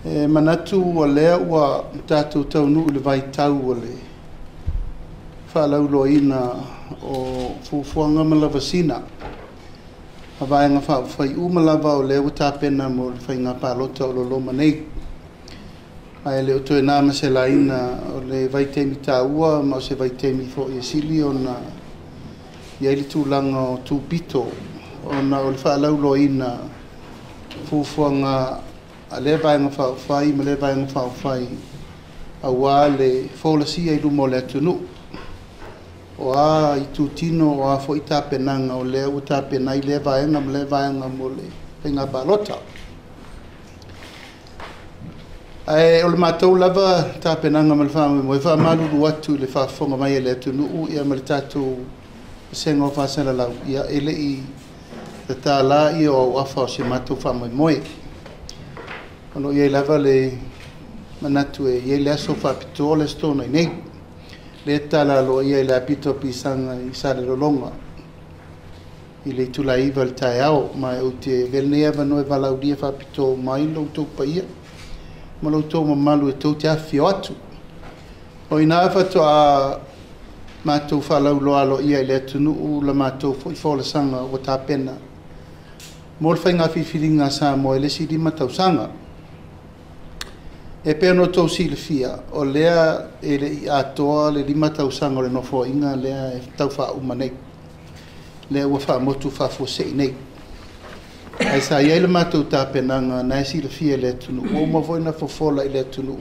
E manatu ua lea ua tatou taunuu i le vaitau o le fa'alauiloaina o fuafuaga ma lavasiga a vaega fa'aupufai uma lava o lea ua tapena mo le faiga palota o loloma nei. Ae le o toe na ma se laina o le vaitaimi tāua ma o se vaitaimi fo'i e sili ona i ai le tulaga o tupito ona o le fa'alauiloaina fuafuaga a lea vaega fa'aupufai ma lea vaega fa'aupufai auā le folasia i luma o le atunuu o a itutino o a fo'i tapenaga o lea ua tapena ai lea vaega ma lea vaega mo le faiga palota. Ae o le matou lava tapenaga ma le fa'amoemoe fa'amalulu atu i le faafofoga mai e le atunuu ia ma le tatou vasega o fa'asalalau ia e le'i tatālā ia o au'afa o si matou fa'amoemoe. O lo'o i ai lava le manatu e i ai le aso fa'apitoa le aso nei nei le tatala ia i le apito o pisaga i Salelologa i le itulāiva le taeao ma ou te avea lenei avanoa e valaaulia fa'apitoa mai lo outou paia ma lo outou mamalu e tou te afifio atu. O ina fato'a matou fa'alauiloa alo'ia i le atunuu la matou fo'i folasaga ua tapena mo le faiga filifiliga a Samoa i le isi 5 tausaga. E pei ona outou silafia o lea e le'i atoa le 5 tausaga o le nofoa'iga lea e tau fa'auma nei lea ua fa'amotu fa'afuase'i nei. Ae sa iai le matou tapenaga na e silafia i le atunuu ua uma foi na fofola i le atunuu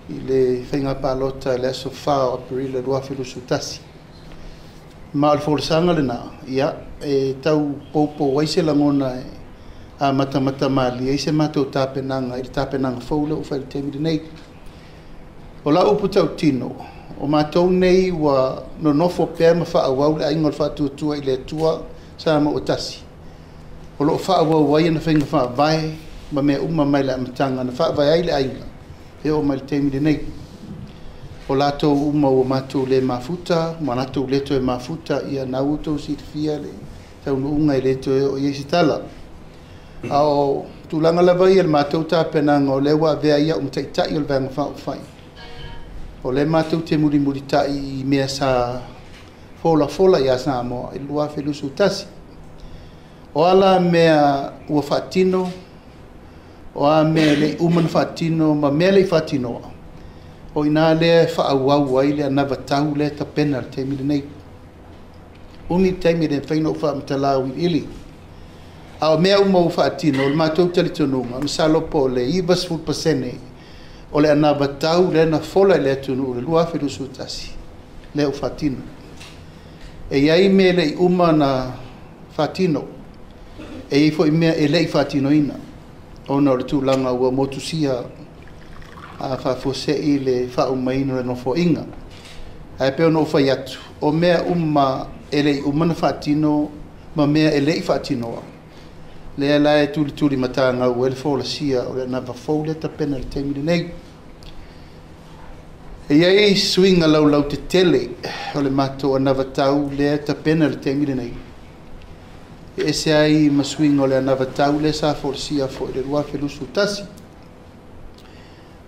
i le faiga palota i le aso 4 o Aperila 2021. Ma o le folasaga lenā ia e tau poupou ai se lagona e amatamata malie ai se matou tapenaga i le tapenaga fou lea ua fai i le taimi lenei. O lau upu tautino o matou nei ua nonofo pea ma fa'aauau le aiga o le fa'atuatua i le Atua sa ma ua tasi. O lo'o fa'aauau ai ana faiga fa'avae ma mea uma mai le amataga na fa'avae ai le aiga e oo mai le taimi lenei. O latou uma ua matou lē mafuta ma latou lē toe mafuta ia na ua outou silafia le taunuuga e lē toe oo i ai se tala. A o tulaga lava ia le matou tapenaga o lea ua avea ai a'u ma ta'ita'i o le vaega fa'aupufai. O lea matou te mulimulita'i i mea sa folafola iā Samoa i le 2021. O a la mea ua fa'atino o a mea e le'i uma na fa'atino ma mea le'i fa'atinoa o inā lea e fa'aauau ai le anavatau lea tapena le taimi lenei. Umi le taimi e le mafai ona ou fa'amatalā auiliili. A o mea uma ua fa'atino o le matou talitonuga masalo po o le 90% o le anavatau lea na fola i le atunuu le 2021 lea ua fa'atino. E i ai mea le'i uma na fa'atino e iai fo'i mea e le'i fa'atinoina ona o le tulaga ua motusia a fa'afuase'i le fa'aumaina o le nofoa'iga. Ae pei ona ou fai atu o mea uma e le'i uma na fa'atino ma mea e le'i fa'atinoa lea la e tulituli matagau ai le folasia o le anava fou lea tapena i le taimi lenei. E iai suiga laulau tetele o le matou anavatau lea tapena i le taimi lenei. E ese ai ma suiga o le anavatau lea sa folasia fo'i le 2021.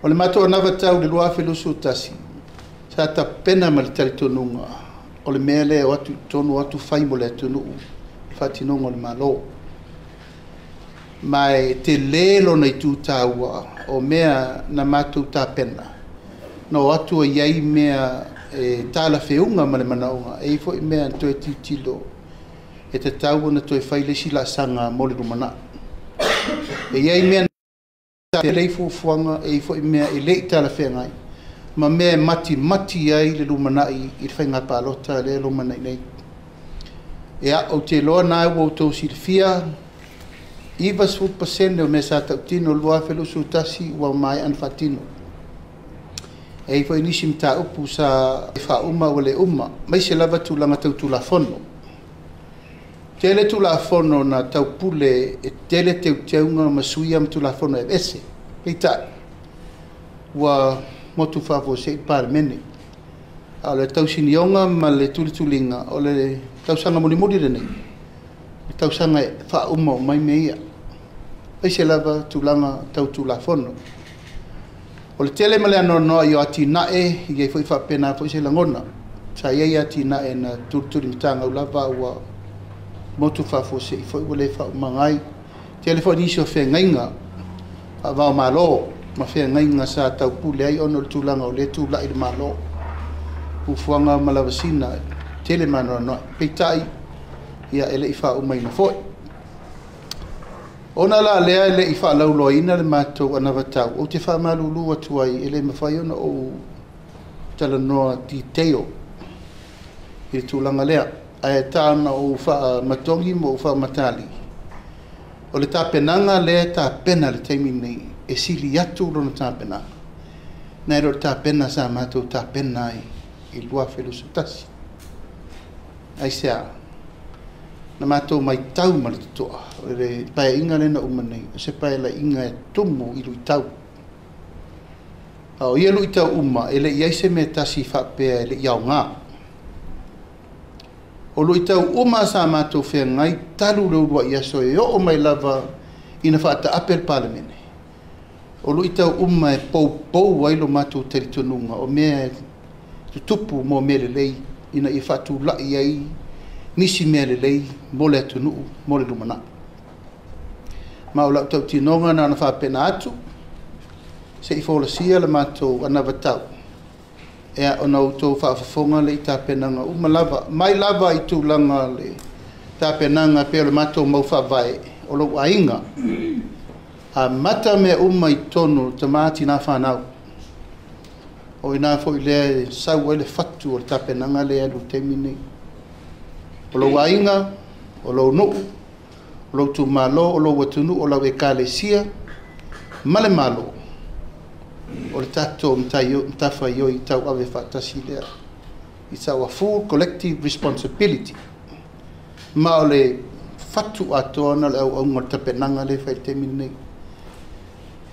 O le matou anavatau le 2021 Sa tapena ma le talitonuga o le mea lea o atu i totonu o atu fai mo le atunuu le faatinoga o le Malo. Ma e tele lona itu taua o mea na matou tapena na o atu ai ai mea e talafeuga ma le manaoga e i ai foi mea na toe tilotilo e tatau ona toe fai le isi laasaga mo le lumanai. E i ai mea lelei fuafuaga e i ai foi mea e le i talafeagai ma mea e matimati ai le lumanai i le faiga palota lea e lumanai nei. Ia, ou te iloa na ua outou silafia 90% o mea sa tautino i le 2021 ua maea ona faatino. E i ai foi nisi mataupu sa faauma ua le uma, aemaise lava tulaga tau Tulafono. Tele Tulafono na taupule e tele teuteuga ma suia ma Tulafono e aveese. Peitai, ua motu faafuasei le Palemene. A o le tausinioga ma le tulituliga o le tausaga mulimuli lenei, le tausaga e faauma uma ai mea ia, aemaise lava tulaga tau Tulafono. O le tele ma le anoanoai o atinae, e i ai foi faapena foi se lagona. Sa i ai atinae na tulitulimatagau lava ua motu faafuasei foi ua le faaumaga ai. Tele foi nisi o feagaiga faava-o-Malo ma feagaiga sa taupule ai ona o le tulaga o lea e tulai le Malo. Fuafuaga ma lavasina tele ma anoanoai. Peitai, ia e le i faaumaina foi. Ona la lea e le i faalauloaina le matou anavatau, ou te faamalulu atu ai e le mafai ona ou talanoa detail i le tulaga lea. Ae ta ona ou faamatogi ma ou faamatali, o le tapenaga lea e tapena i le taimi lenei, e sili atu lona tapenaga nai lo le tapena sa matou tapena ai i le 2021. Aisea? Na matou matau ma le totoa, o le paeaiga lea na uma nei, o se paeaiga e tumu i luitau. A o ia luitau uma, e le i ai se mea tasi faapea e le i aoga. O luitau uma sa matou feagai talu le uluai aso e oo mai lava ina faataape le Palemene. O luitau uma e poupou ai lo matou talitonuga o mea e tutupu mo mea lelei ina ia faatulai ai nisi mea lelei mo le atunuu, mo le lumanai. Ma o lau tautinoga na ona faapena atu, se i folasia le matou anavatau, ia ona outou faafofoga lea i tapenaga uma lava, mai lava i tulaga le tapenaga pei o le matou mau faavae o lou aiga. Amata mea uma i totonu o tama tina fanau. O ina foi lea e sau ai le fatu o le tapenaga lea e alu i le taimi lenei. O lou aiga, o lou nuu, o lou itumalo, o lou atunuu, o lau ekalesia ma le Malo, o le tatou matafaioi tauave faatasi lea. It's our full collective responsibility. Ma o le fatu atoa na o le auauga o le tapenaga lea e fai i le taimi lenei.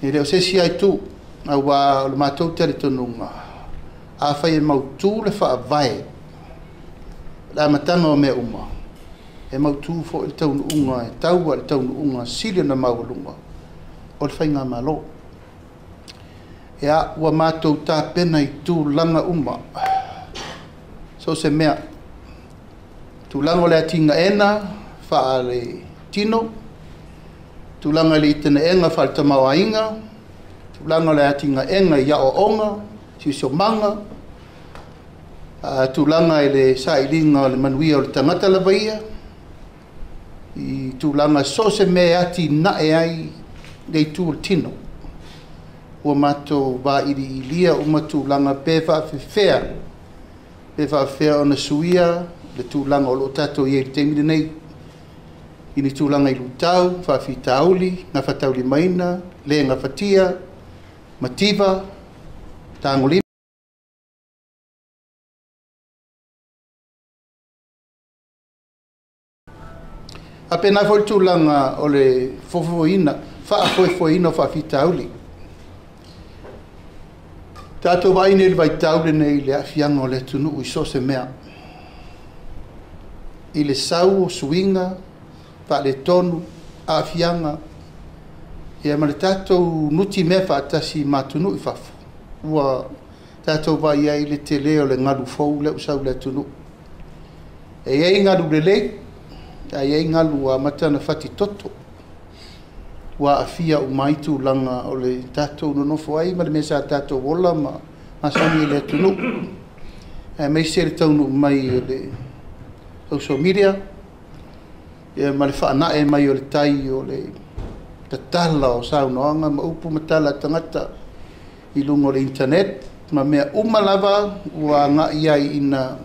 E le o se isi lava itu, aua o le matou talitonuga, afai e mautu le faavae, le amataga o mea uma, e mautu foi le taunuuga, e tau lava i le taunuuga sili ona maualuga o le faigamalo. Ia, ua matou tapena i tulaga uma, so o se mea, tulaga o le atinaeina faale-tino, tulaga i le itenaega faale-tamaoaiga, tulaga o le atinaega i aoaoga, siosiomaga, tulaga i le sailiga o le manuia o le tagata lava ia, i tulaga so o se mea e atinae ai le itu o le tino. Ua matou vailiilia uma tulaga pe faafefea ona suia le tulaga o lo o tatou i ai i le taimi lenei, i ni tulaga i luitau, faafitauli, gafataulimaina, le gafatia, mativa, tagolima. Faapena foi le tulaga o le fofoina, faafoefoeina o faafitauli. Tatou vaai nei i le vaitau lenei i le aafiaga o le atunuu i so o se mea. I le sau o suiga, faaletonu, aafiaga, ia ma le tatou nutimea faatasi ma atunuu i fafo, ua Tatou vaai ai i le tele o le galu fou lea ua sau i le atunuu. E i ai galu lelei, ae i ai galu ua amata ona fatitoto, ua aafia uma ai tulaga o le tatou nonofo ai ma le mea sa tatou ola ma masani i le atunuu, aemaise le taunuu mai o le social media ma le faanae mai o le tai o le tatala o saunoaga ma upu ma tala a tagata i luga o le internet ma mea uma lava ua agai ai ina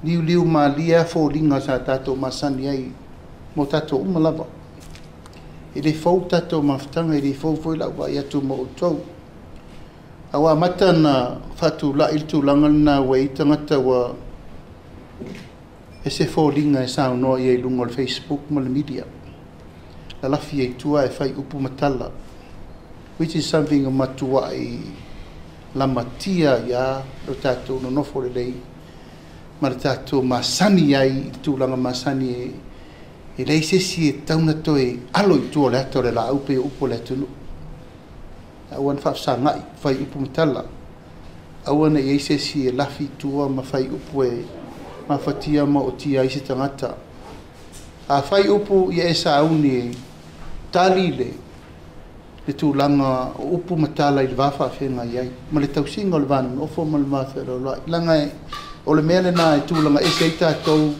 liuliu malie foliga sa tatou masani ai mo tatou uma lava. E le fou le tatou mafutaga, e le fou foi lau vaai atu ma outou. Ae ua amata ona faatulai le tulaga lena ua i ai tagata ua ese foliga e saunoa i ai i luga o le Facebook ma le media. Lalafi ai i tua e fai upu ma tala, which is something e matuai lamatia ia lo tatou nonofo lelei ma le tatou masani ai i le tulaga masani e leai se isi e tatau ona toe alo i tua o le ata o le laau pei o upu o le atunuu. Aua ne faafesagai fai upu ma tala. Aua ne i ai se isi e lafi i tua ma fai upu e mafatia ma ootia ai se tagata. A fai upu ia e sauni e tali le tulaga o upu ma tala i le va faafeagai ai ma le tausiga o le va nonofo ma le va fealoaloai. Leaga o le mea lena e tulaga ese ai tatou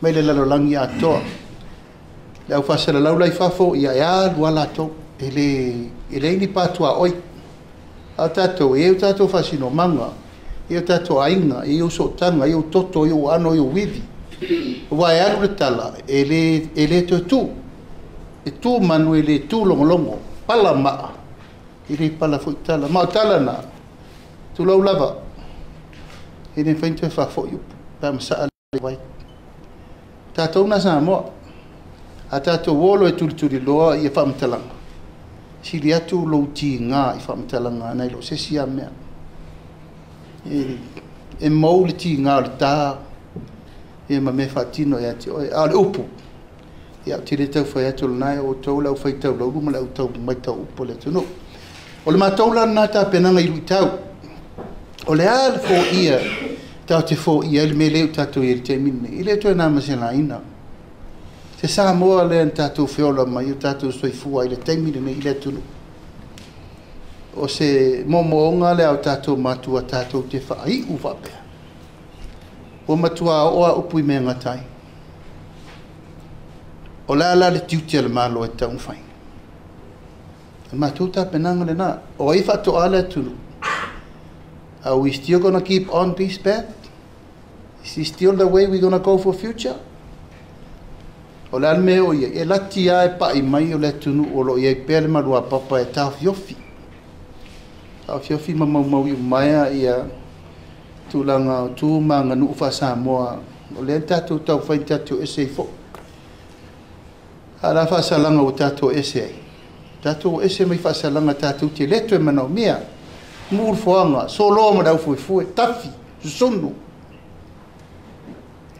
mai le lalolagi atoa. Le au faasalalau la i fafo, ia e alu lava latou, e leai ni patuaoi. A o tatou, e i ai o tatou faasinomaga, e i ai o tatou aiga, e i ai ou sootaga, e i ai ou toto, e i ai ou aano, e i ai ou ivi. Aua e alu le tala, e le toe tu. E tu manu e le tu logologo, pala maa, e le pala foi tala. Ma o tala na, tulou lava, e le mafai ona toe faafoi upu, pe a masaa le vai. Tatou na Samoa, a tatou o loa e tulituliloa ia faamatalaga, sili atu lou tiga i faamatalaga nai lo se isi lava mea. E mou le tiga o le ta ma mea faatino ia te oe. A o le upu, ia ou te le tau fai atu o lena e outou le aufaitau laulu ma le autau maitau upu o le atunuu. O le matou la lena tapenaga i luitau. O le a le foia, tatou te foia ai le mea lea ua tatou i ai i le taimi lenei, e le toe na ma se laina. Se Samoa lea na tatou feola mai o tatou soifua ai i le taimi lenei i le atunuu. O se moomooga lea o tatou matua tatou te faaiu faapea. Ua matua oo a upu i mea gata ai. O le a la le tiute a le Malo e taumafai. O le matou tapenaga lena. O ai faatoa le atunuu? Are we still gonna keep on this path? Is this still the way we're gonna go for future? O le a le mea o i ai? E lati lava e pai mai o le atunuu o lo o i ai pea le maluapapa e taofiofi. Taofiofi ma maumau i umaea ia tulaga o tu ma aganuu faa-Samoa. O lea tatou taufai tatou ese ai foi. A la faasalaga ua tatou ese ai. Tatou ese mai faasalaga tatou te le toe manaomia. Mu le foaga, soloa ma le aufuefue, tafi, susunu.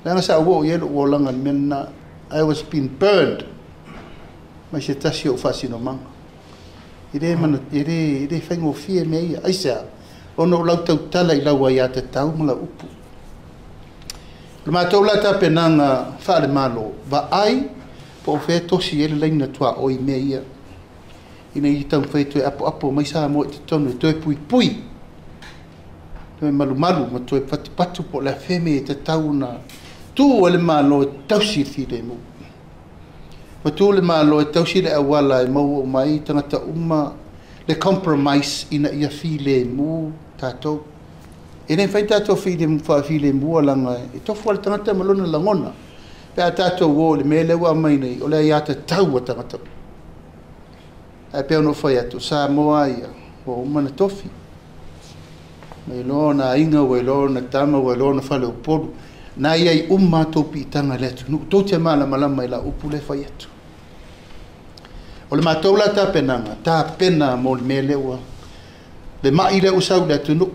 Leaga sa ou oo i ai lou olaga i le mea lena. I was been burned mai se tasi o ou faasinomaga. E le faigofie mea ia. Aisea, ona o lau tautala i lau aiatatau ma lau upu. O le matou la tapenaga faale-Malo, vaai po o fea tosi ai le laina tuaoi i mea ia. Ina ia taumafai toe apoapo mai Samoa i totonu e toe puipui, toe malumalu ma toe patupatu po o le a fea mea e tatau ona tu ai le Malo e tausi le filemu. Ma tu le Malo e tausi le auala e maua uma ai tagata uma le compromise ina ia filemu tatou. E le mafai tatou faafilemua laga e tofu lava le tagata ma lona lagona. Pe a tatou o i le mea lea ua aumai nei, o le aiatatau a tagata. Ae pei ona ou fai atu, Samoa ia, ua uma ona tofi. Ua iloa ona aiga, ua iloa ona tama, ua iloa ona faleupolu. Na i ai uma a outou piitaga i le atunuu. Tou te malamalama i lau upu lea e fai atu. O le matou la tapenaga, tapena mo le mea lea ua, le mai lea ua sau i le atunuu,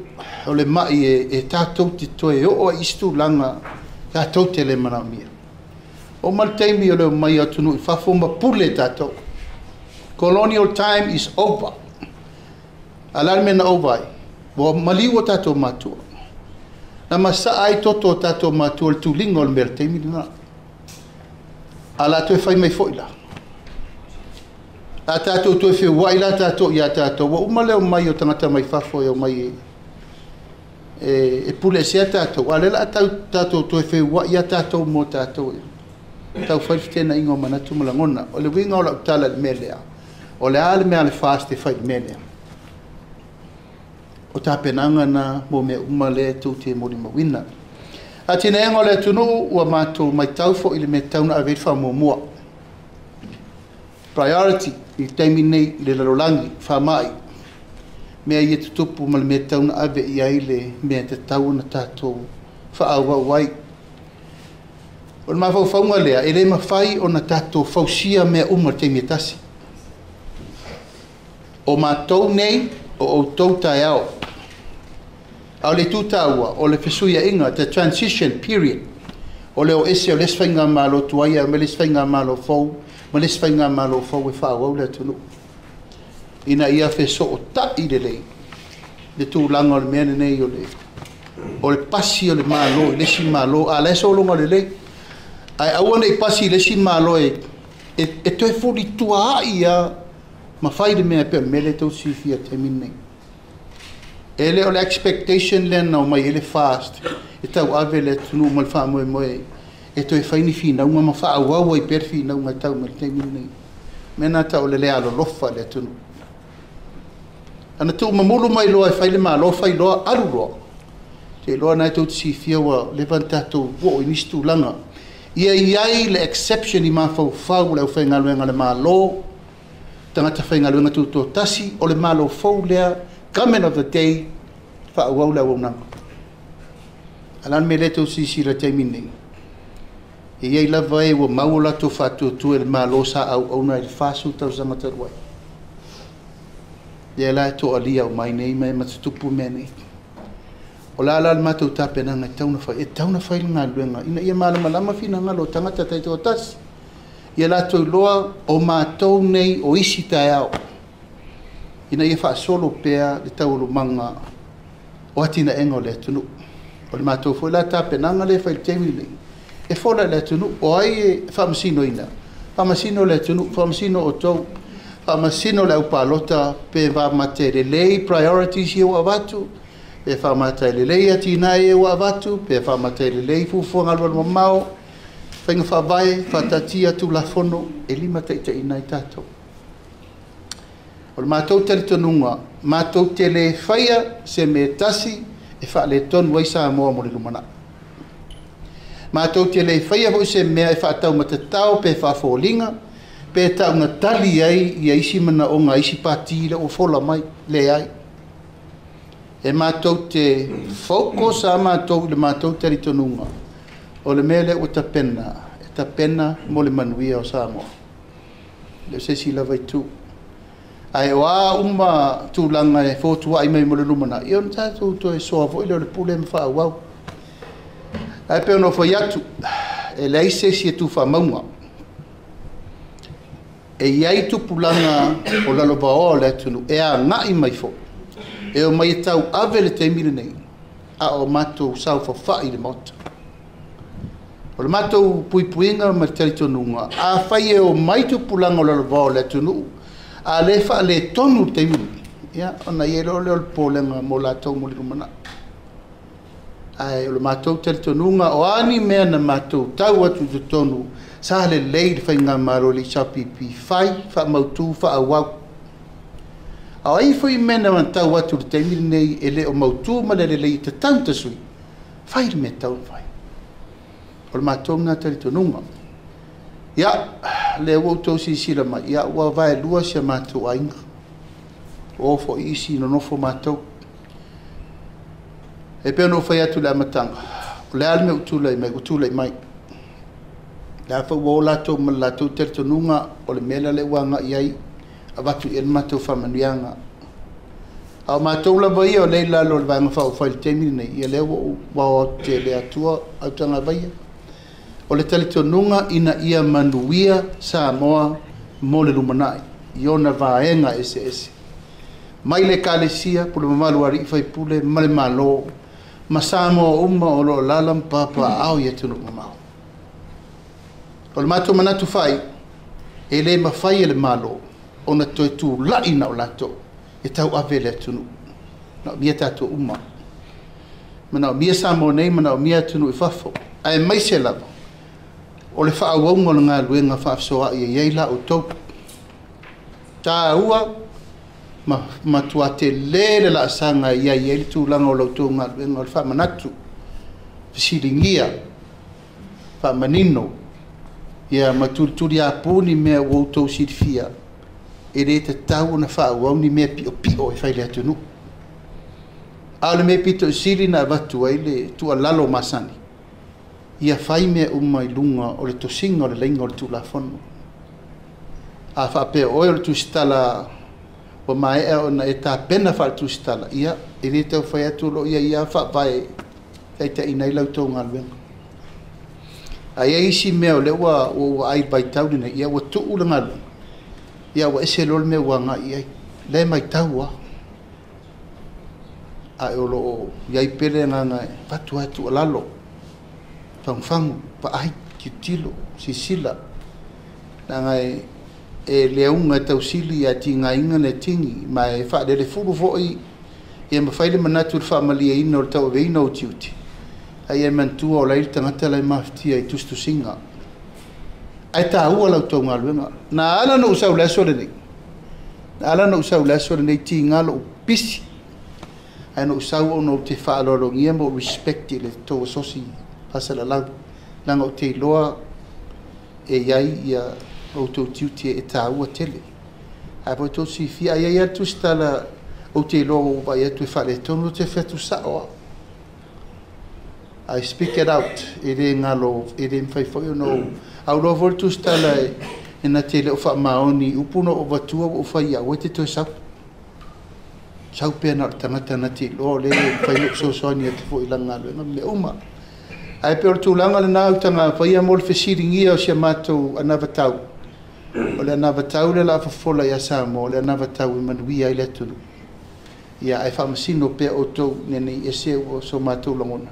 o le mai e tatou te toe oo ai i isi tulaga tatou te le manaomia. Oo mai le taimi o le omai o atunuu i fafo ma pule tatou. Colonial time is over. A le a le mea na ou vaai? Ua maliu o tatou matua. Na masaa ai toto o tatou matua i le tuliga o le mea i le taimi lena. A o le a toe fai mai foi la? A tatou toe feuai la tatou ia tatou, ua uma le omai o tagata mai fafo e omai e pule esea tatou, a o lea o le a tatou toe feuai ia tatou mo tatou e tau fai le feteenaiga o manatu ma lagona. O le uiga o lau tala i le mea lea, o le a le mea a le FAST e fai i le mea lea? O tapenaga na mo mea uma lea tou te molimauina. Atinaega o le atunuu ua matou matau foi i le mea e tatau ona ave i ai le faamuamua. Priority i le taimi nei i le lalolagi, faamai, mea ia tutupu ma le mea e tatau ona ave i ai le mea e tatau ona tatou faaauau ai. O le mafaufauga lea, e le mafai ona tatou fausia mea uma i le taimi e tasi. O matou nei, o outou taeao. A o le itu taua, o le fesuiaiga, the transition period, o le o ese o le isi faigamalo tuai ae omai le isi faigamalo fou ma le isi faigamalo fou e faaauau le atunuu ina ia fesootai lelei le tulaga o le mea lenei o le pasi o le Malo i le isi Malo, a o la e sologa lelei, ae aua ne i pasi i le isi Malo e toe fulituaai lava ma fai le mea e pei o le mea lea tou te silafia i le taimi lenei. E le o le expectation lea na omai ai le FAST e tauave le atunuu ma le faamoemoe e toe fai ni finauga ma faaauau ai pea le finauga e tau mai i le taimi lenei. O le mea lena e tau o le le alolofa i le atunuu. Ana tuumamulu mai loa e fai le Malo, fai loa, alu loa. Te iloa lena tou te silafia ua leva ona tatou oo i nisi tulaga. Ia i ai le exception i mafaufau o le aufaigaluega a le Malo, tagata faigaluega tutoatasi, o le Malo fou lea, government of the day, faaauau le auaunaga. A o le a le mea lea tou te silasila i le taimi lenei? E i ai lava e ua mau o latou faatuatua i le Malo sa auauna i le 40 tausaga talu ai. Lea la e toalia uma ai nei ma e matutupu mea nei. O le a la le matou tapenaga e tatau ona fai? E tatau ona fai le galuega ina ia malamalama finagalo o tagata taitoatasi. Ia latou iloa o matou nei o isi taeao ina ia faasolo pea le taualumaga o atinaega o le atunuu. O le matou foi la tapenaga lea e fai i le taimi lenei, e fola i le atunuu, o ai e faamasinoina? Faamasino le atunuu, faamasino outou, faamasino le aupalota pe faamata e lelei priorities ia ua avatu, pe faamata e lelei atinae ia ua avatu, pe faamata e lelei fuafuaga alualumamao, faiga faavae, faataatia Tulafono e limataitaiina ai tatou. O le matou talitonuga, matou te le faia se mea tasi e faaletonu ai Samoa mo le lumanai. Matou te le faia foi se mea e faataumatatao pe faafoliga, pe taugatali ai ia isi manaoga a isi pati lea ua fola mai, leai. E matou te focus a matou i le matou talitonuga, o le mea lea ua tapena, e tapena mo le manuia o Samoa. E le o se isi lava itu. Ae o a uma tulaga e fotuai mai mo le lumanai, ia ona tatou toe soa foi lea o le pule ma faaauau. Ae pei ona ou fai atu, e leai se isi e tufaamauga. E i ai tupulaga o lalovaoa o le atunuu e agai mai foi, e omai e tauave le taimi lenei, a o matou saofafai i le Maota. O le matou puipuiga ma le talitonuga, afai e omai tupulaga o lalovaoa o le atunuu, a le faaletonu le taimi lenei, ia, ona i ai loa lea o le popolega mo latou mo le lumanai. Ae o le matou talitonuga, o a ni mea na matou tau atu i totonu, sa lelei le faigamalo i le HRPP, fai, faamautu, faaauau. A o ai foi mea na tau atu i le taimi lenei e le o mautu ma le lelei e tatau ona tasui, fai le mea e tatau ona fai. O le matou lena talitonuga. Ia, lea ua outou silasila mai, ia, ua vaelua si a matou aiga. Ua o foi isi nonofo matou. E pei ona ou fai atu i le amataga, o le a le mea ua tulai mai, ua tulai mai. O le a foi ua o latou ma le latou talitonuga, o le mea lea ua agai ai, avatu i ai le matou faamanuiaga. A o matou lava ia o lea i lalo o le Vaega Faaupufai i le taimi lenei, ia lea ua ou vao atu tele atua autagavaia. O le talitonuga ina ia manuia Samoa mo le lumanai i ona vaega eseese. Mai le ekalesia pule mamalu a alii faipule ma le Malo ma Samoa uma o loo alaala ma papaaao i atunuu mamao. O le matou manatu fai, e le mafai e le Malo ona toe tula'i na o latou e tauave le atunuu. Manaomia tatou uma. Manaomia Samoa nei, manaomia atunuu i fafo, aemaise lava o le faaauauga o le galuega faafesoaai e i ai la outou. Taua ma matua tele le laasaga e i ai ai le tulaga o la outou galuega o le faamanatu, fesiligia, faamanino, ia ma tulituliapu ni mea ua outou silafia e le tatau ona faaauau ni mea piopio e fai i le atunuu. A o le mea pito i sili ona avatu ai le tuualalo masani, ia fai mea uma i luga o le tosiga o le laina o le Tulafono. A faapea o oe o le tusitala ua maea ona e tapena faale-tusitala, ia, e le tau fai atu o lo o i ai lava faavae e taitaiina ai la outou galuega. Ae i ai isi mea o lea ua ou vaai i le vaitau lenei, ia ua tuu le galuega, ia ua ese loa le mea ua agai i ai. O lea e matau lava, ae o lo o i ai pea le agaga e avatu lava le tuualalo, fagufagu, vaai, tilotilo, silasila, leaga e le auga e tausili ae tigaina le atigi, ma e faalelefulu foi, ia mafai le manatu i le faamalieina o le tauaveina o utiuti, ae ia e manatua o la e i ai le tagata la e mafatia i tusitusiga. Ae taua la outou galuega. Na ala ona ou sau i le aso lenei, na ala ona ou sau i le aso lenei, tiga lou pisi, ae na ou sau ona ou te faaaloalogia ma ou respect i le tou asosi faasalalau, leaga ou te iloa e i ai ia outou tiute e taua tele. Ae foi tou te silafia, a i ai lava le tusitala ou te iloa ua ou vaai atu e faaletonu, ou te fai atu sao lava. I speak it out, e le galo, e le mafai foi ona ou... A ou iloa foi le tusitala e na te le o faamaoni i upu na ou avatua ua ou fai i ai, aua e te toe sau. Sau pea na o le tagata na te iloa o lea e mafai ona ou fesoasoani atu foi i lana galuega ma mea uma. Ae pei o le tulaga lena Autagavaia mo le fesiligia o si a matou anavatau. O le anavatau lea o le a fofola ia Samoa, o le anavatau e manuia ai le atunuu. Ia, ae faamasino pea outou ina ne i ese ua so matou lagona,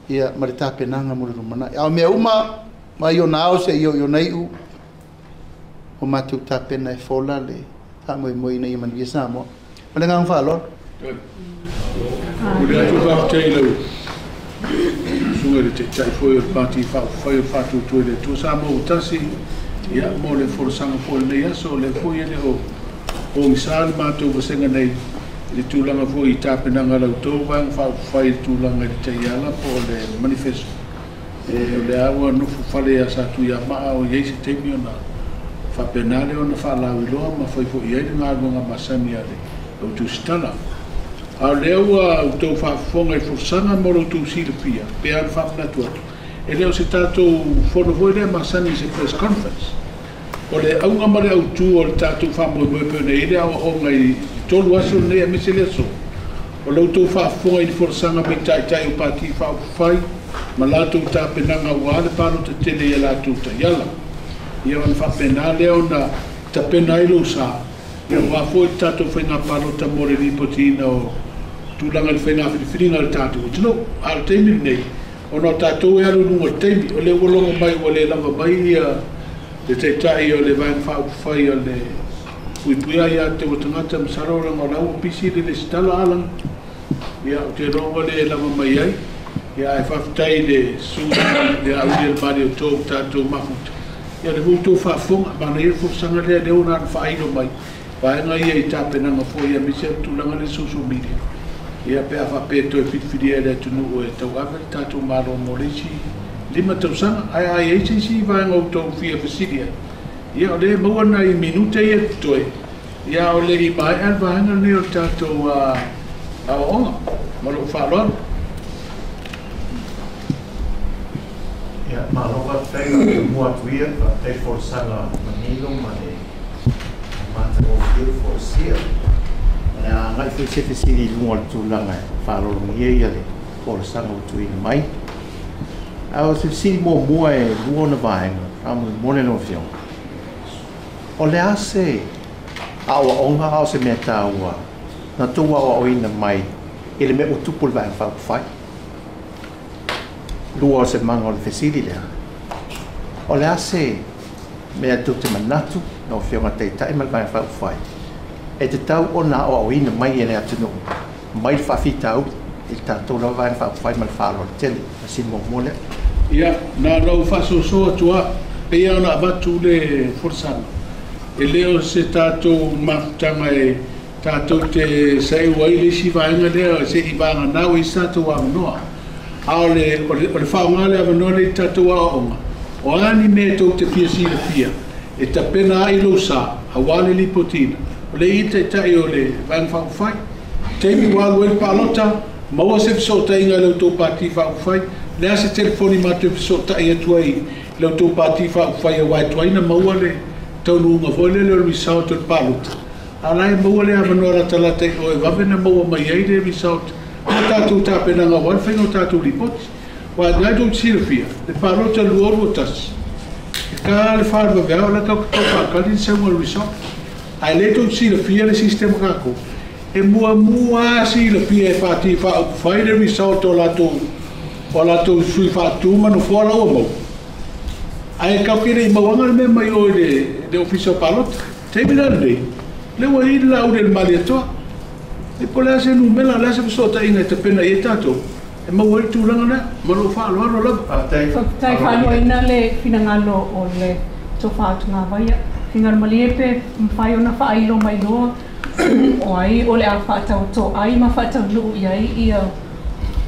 ia, ma le tapenaga mo le lumanai. A o mea uma, mai ona ao seia oo i ona iu, ua matou tapena e fola le faamoemoe ina ia manuia Samoa. Ma le agaga faaaloalo. Momoli atu le faafetai i lau Susuga i le Taitai foi o le Pati Faaupufai o le Faatuatua i le Atua Samoa ua tasi, ia, mo le folasaga foi o lenei aso. O lea foi e le o pogisa le matou vasega nei i le tulaga foi i tapenaga a la outou Vaega Faaupufai i le tulaga i le taiala po o le manifesto. O lea ua nofo fale ia Satuiamaa o i ai se taimi ona faapena lea ona faalauiloa ma fai foi i ai le galuega masani a le tusitala. A o lea ua outou faafofoga i folasaga mo lo outou silafia, pe a ona faamanatu atu, e le o se tatou fono foi lea masani i se press conference. O le auga ma le autu o le tatou faamoemoe pe ona i ai le aoaoga i 3 aso lenei aemaise le aso, o lo outou faafofoga i folasaga mai taitai o Pati Faaupufai ma latou tapenaga aua le palota tele i a latou taiala. Ia ona faapena lea ona tapena ai lou sa, ia aua foi le tatou faiga palota mo le lipotiina o tulaga i le faiga filifiliga o le tatou atunuu. A o le taimi lenei, ona o tatou e alu i luga o le taimi, o lea ua logo mai ua le lava mai ia le Taitai o le Vaega Faaupufai o le Puipuia ia te ua tagata masalo o la ua pisi le lesitala ala. Ia, ou te iloa ua le lava mai ai. Ia, ae faafetai i le susuga i le Auli le Mali o tou tatou mafuta. Ia, le ua outou faafofoga, manaia le folasaga lea lea ua na faailo mai vaega ia i tapenaga foi aemaise le tulaga lea social media. Ia, pe a faapea toe filifilia e le atunuu e tauave le tatou Malo mo le isi 5 tausaga. Ae a i ai se isi vaega o outou fia fesili ai, ia, o lea e maua nai minute ia totoe, ia, o le i maea le vaega lenei o le tatou aoaoga. Ma lou faaaloalo. Ia, malo faafetai le mua atu ia, faafetai folasaga manino ma le matagofie folasia. O le a agai foi se fesili i luga o le tulaga e faalologia ia le folasaga ua tuuina mai. A o se fesili muamua e lua ona vaega, faamolemole lau Afioga. O le a se aoaoga a o se mea taua Na tou aoaoina mai i le mea ua tupu i le Vaega Faaupufai. Lua o se maga o le fesili lea. O le a se mea tou te manatu lau Afioga i le Taitai ma le Vaega Faaupufai e tatau ona aoaoina mai e le atunuu mai le faafitauli i le tatou lava Vaega Faaupufai ma le faaaloalo tele. Fesili muamua lea. Ia, na ona ou faasoasoa atu lava, pei lava ona avatu le folasaga, e le o se tatou mafutaga e tatou te saeu ai le isi vaega lea se i vagana ua i ai se tatou avanoa. A o le, o le, o le faaaoga o le avanoa lenei i tatou aoaoga, o a ni mea tou te fia silafia e tapena ai lou sa aua le lipotiina, o lea e i ai le Taitai o le Vaega Faaupufai. Taimi ua alu ai le palota, maua se fesootaiga i la outou Pati Faaupufai, o le a se telefoni matou te fesootai atu ai i la outou Pati Faaupufai aua e tuai ona maua le taunuuga foi lele o le result o le palota, a o la e maua le avanoa latalata i o e vave ona maua mai ai le result mo tatou tapenaga aua le faiga o tatou lipoti. Aua o lena tou te silafia, le palota 2021, e ta le 4 vaveao o la e tatou te tau faatali le sauga o le result. Ae lea tou te silafia le system a tatou, e muamua lava silafia e Pati Faaupufai le result o latou sui faatu ma nofoa la ua maua. Ae tatou te le i mauaga le mea mai o i le Ofisa o Palota. Taimi la lenei, lea ua i ai le Laauli a le Malietoa. E po o le a se numera, o le a se fesootaiga e tapena i ai tatou, e maua ai le tulaga lea, ma lou faaaloalo lava. Faafetai. Faafetai faaloaina le finagalo o le Tofa Autagavaia. Finagalo malie pe mafai ona faailo mai loa o ai o le a faataoto ai ma faataunuu i ai ia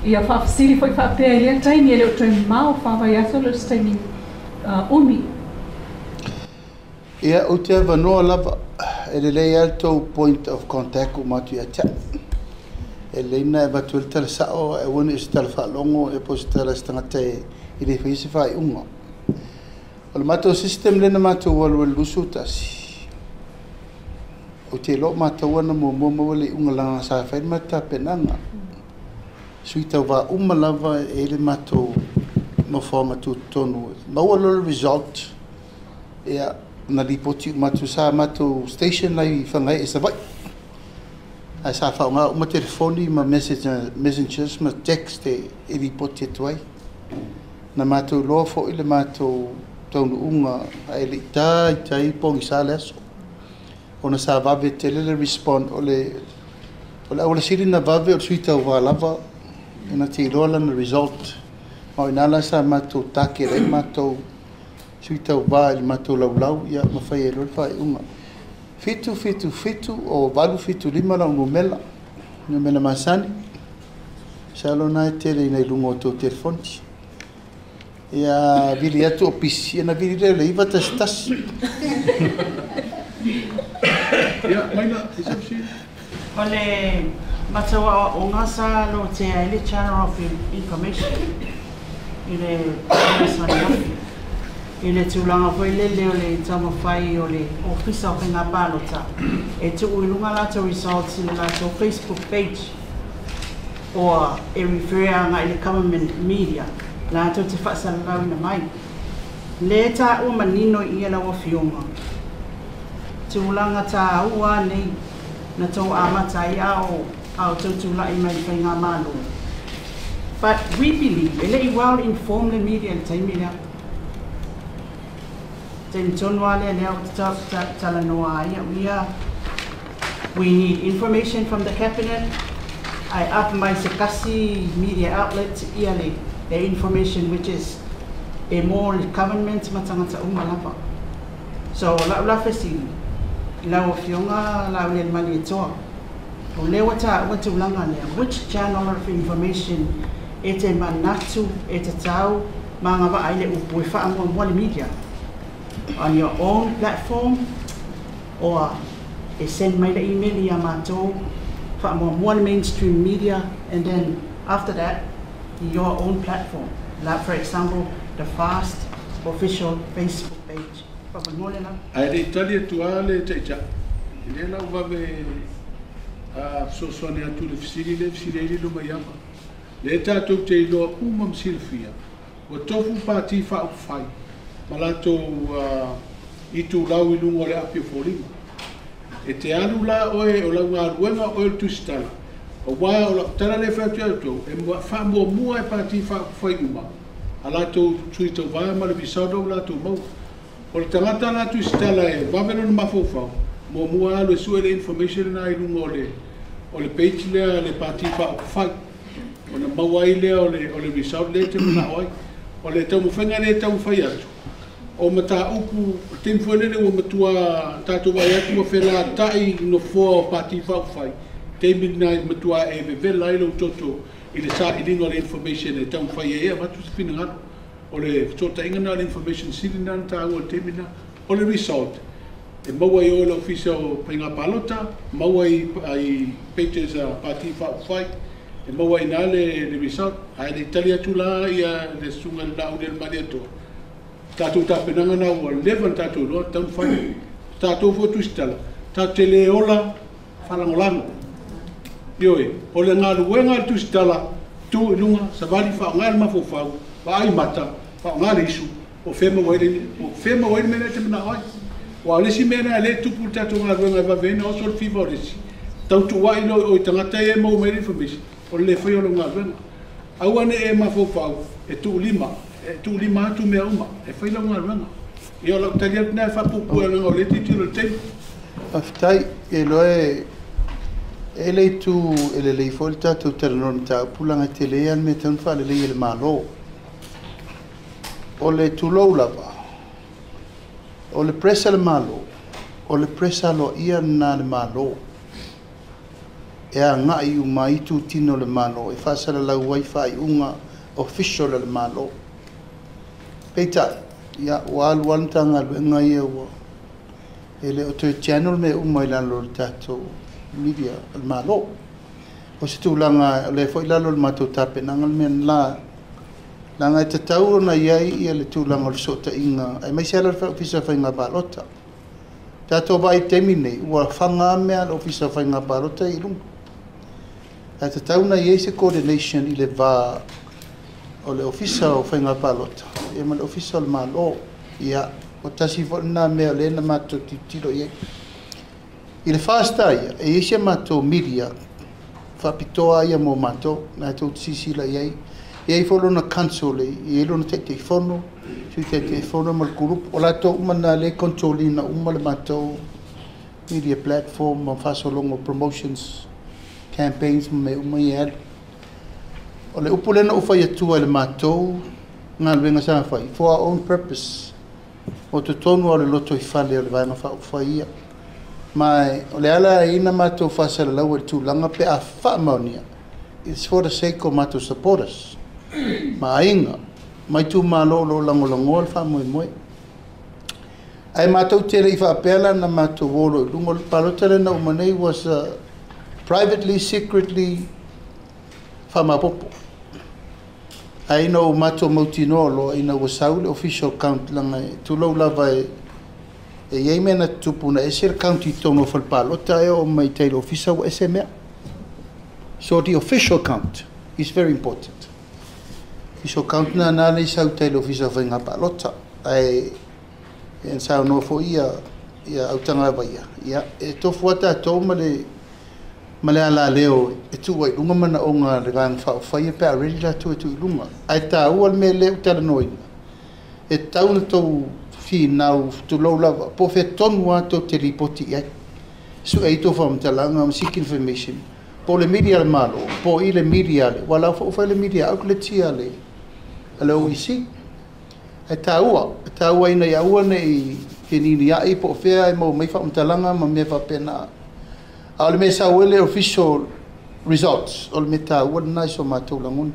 ia faafesili foi faapea i lea taimi e le o toe mamao fa vaiaso le o se taimi umi. Ia, ou te avanoa lava, e lelei lava le tou point of contact uma atu ia te au. E lelei ona e avatu ai le tala sao, ae aua ne i o se tala faalogo po o se tala a se tagata e le faia se faaiuga. O le matou system lea na matou alu ai i le 21, ou te iloa o matou na muamua maua le iuga leaga sa fai le matou tapenaga. Sui tauvā uma lava e i le matou nofoaga tutotonu. Maua loa le result, ia, na lipoti uma atu sa matou station ai i Whangae e Savaii. Ae sa faaaoga uma telefoni ma messengers ma text e lipoti atu ai. Na matou iloa foi le matou taunuuga ae le i taitai pogisa le aso. Ona sa vave tele le respond o le auala sili na vave o le sui tauvā lava na te iloa lana result. Ma o ina la sa matou target ai matou sui tauvā i le matou laulau ia ma fai ai loa le faaiuga. 777 o 875 lau numera, numera masani. Masalo na e tele ina i luga o tou telefoni. Ia vili atu o pisi, ia na vili lea o le 911. Ia, mai la, i se fesili. O le matou aoaoga sa lotea ai le Channel of Information i le aso ananafi i le tulaga foi lele o le taumafai o le Ofisa o Faiga Palota e tuu i luga latou results i le latou Facebook page or e refer agai i le government media latou te faasalalauina mai. Le taua manino i ia lau Afioga tulaga taua nei na tou amata ai a o a o tou tulai mai le faigamalo. But we believe e le i well informed le media i le taimi lea. Taimi tonu lava lea lea ou te talanoa ai au ia. We need information from the cabinet ae up mai se tasi media outlet ia le information which is e mo le government ma tagata uma lava. So o lau la fesili i lau Afioga Laaulialemalietoa, o lea ua taua tulaga lea, which channel of information e te manatu e tatau ma agavaa ai le upu e faamuamua le media on your own platform or e send mai le email ia matou faamuamua le mainstream media and then after that your own platform, like for example the FAST official Facebook page. Faamolemole lava. Ae le i tali atu lava le Taitai, e lea la ua vave fesoasoani atu i le fesili lea e fesili ai Lilomaiava. Lea tatou te iloa uma ma silafia, ua tofu Pati Faaupufai ma latou itulau i luga o le api o foliga. E te alu la oe o lau galuega oe o le tusitala, auā o lau tala lea e fai atu ia outou, e faamuamua e Pati Faaupufai uma a latou sui tauvā ma le result o latou maua. O le tagata la tusitala e vave lona mafaufau, muamua alu e sue le information lena i luga o le page lea a le Pati Faaupufai, ona maua ai lea o le result lea e te manao ai. O le taumafaiga lea e taumafai atu, o mataupu, o le taimi foi lele ua matua tatou vaai atu ua felata'i i nofoa o Pati Faaupufai, taimi lena e matua e vevela ai lou toto i le sailiga o le information e taumafai ai e avatu se finagalo. O le fesootaiga lena o le information sili lena na taua i le taimi lena. O le result, e maua i o i le Ofisa o Faiga Palota, maua i pages a Pati Faaupufai, e maua i ina le result, ae le i tali atu la ia le susuga i le Laaulialemalietoa, tatou tapenaga na ua leva na tatou iloa tatau ona fai. Tatou foi tusitala, tatou te le ola faalagolago. Ioe, o le galuega a le tusitala, tu i luga, savali, faaaoga le mafaufau, vaai mata, faaaoga le isu, o fea maua ai le mea lea e te manao ai. Aua o le isi mea lea e tupu i le tatou galuega e vave ai na oso le fiva o le isi, tautuuai loa i tagata ia e maua mai le information, o le le faia o lau galuega. Aua ne i e mafaufau e tuulima, e tuulima atu mea uma, e fai lau galuega. Ia o lau tali atu lena e faapuupuu leaga o lea e tilotilo i le taimi. Faafetai, e iloa e le itu e lelei foi le tatou talanoa i le mataupu leaga e tele lava le mea e tatau ona faalelei e le Malo. O le tulou lava, o le press a le Malo, o le press aloaia lena a le Malo e agai uma ai itutino o le Malo e faasalalau ai faaiuga official a le Malo. Peitai, ia, ua alu lava le Matagaluega ia ua e le o toe channel mea uma i lalo o le tatou media a le Malo. O se tulaga o lea foi i lalo o le matou tapenaga le mea lena, leaga e tatau ona i ai ia le tulaga o le fesootaiga aemaise lava le Ofisa o Faiga Palota. Tatou vaai i le taimi lenei, ua faga mea a le Ofisa o Faiga Palota i luga. Ae tatau ona i ai se coordination i le va o le Ofisa o Faiga Palota ia ma le Ofisa o le Malo. Ia, o tasi foi lena mea o lea na matou tilotilo i ai. I le FAST ia, e i ai si a matou media faapitoa ia mo matou, na tou te silasila i ai. E i ai foi lona council, e i ai lona Taitaifono, Sui Taitaifono ma le group. O latou uma na lea e control ina uma le matou media platform ma faasologa promotions, campaigns ma mea uma ia e alu. O le upu lea na ou fai atua i le matou galuega sa fai, for our own purpose, o totonu o le loto i fale o le Vaega Faaupufai ia. Ma o le ala ai na matou faasalalau i le tulaga pe a faamaonia, it's for the sake o matou supporters, ma aiga, ma itumalo o lo o lagolagoa le faamoemoe. Ae matou te le i faapea la na matou o loa i luga o le palota lea na uma nei was privately, secretly faamaopoopo. Ae ina ua matou mautinoa loa ina ua sau le official count, leaga e tulou lava e i ai mea na tutupu na ese le count i totonu o fale palota e oo mai tai i le ofisa ua ese mea. So the official count is very important. Official count na na le sau tai i le ofisa o Faiga Palota. Ae e saunoa foi ia Autagavaia, ia, e tofu lava tatou ma le alaleo e tuu ai i luga manaoga a le Vaega Faaupufai pe a ready latou e tuu i luga. Ae taua le mea lea ua talanoaina, e tatau ona tou finau tulou lava, po o fea tonu lava tou te lipoti i ai. Sue ai tou faamatalaga ma seek information, po o le media a le Malo, po o i le media a le, ua la foi ua fai le media outlet ia a le OEC. Ae taua, e taua ina ia aua ne i feniniai po o fea e maua mai faamatalaga ma mea faapena. A o le mea sau ai le official results, o le mea taua lena i so matou lagona.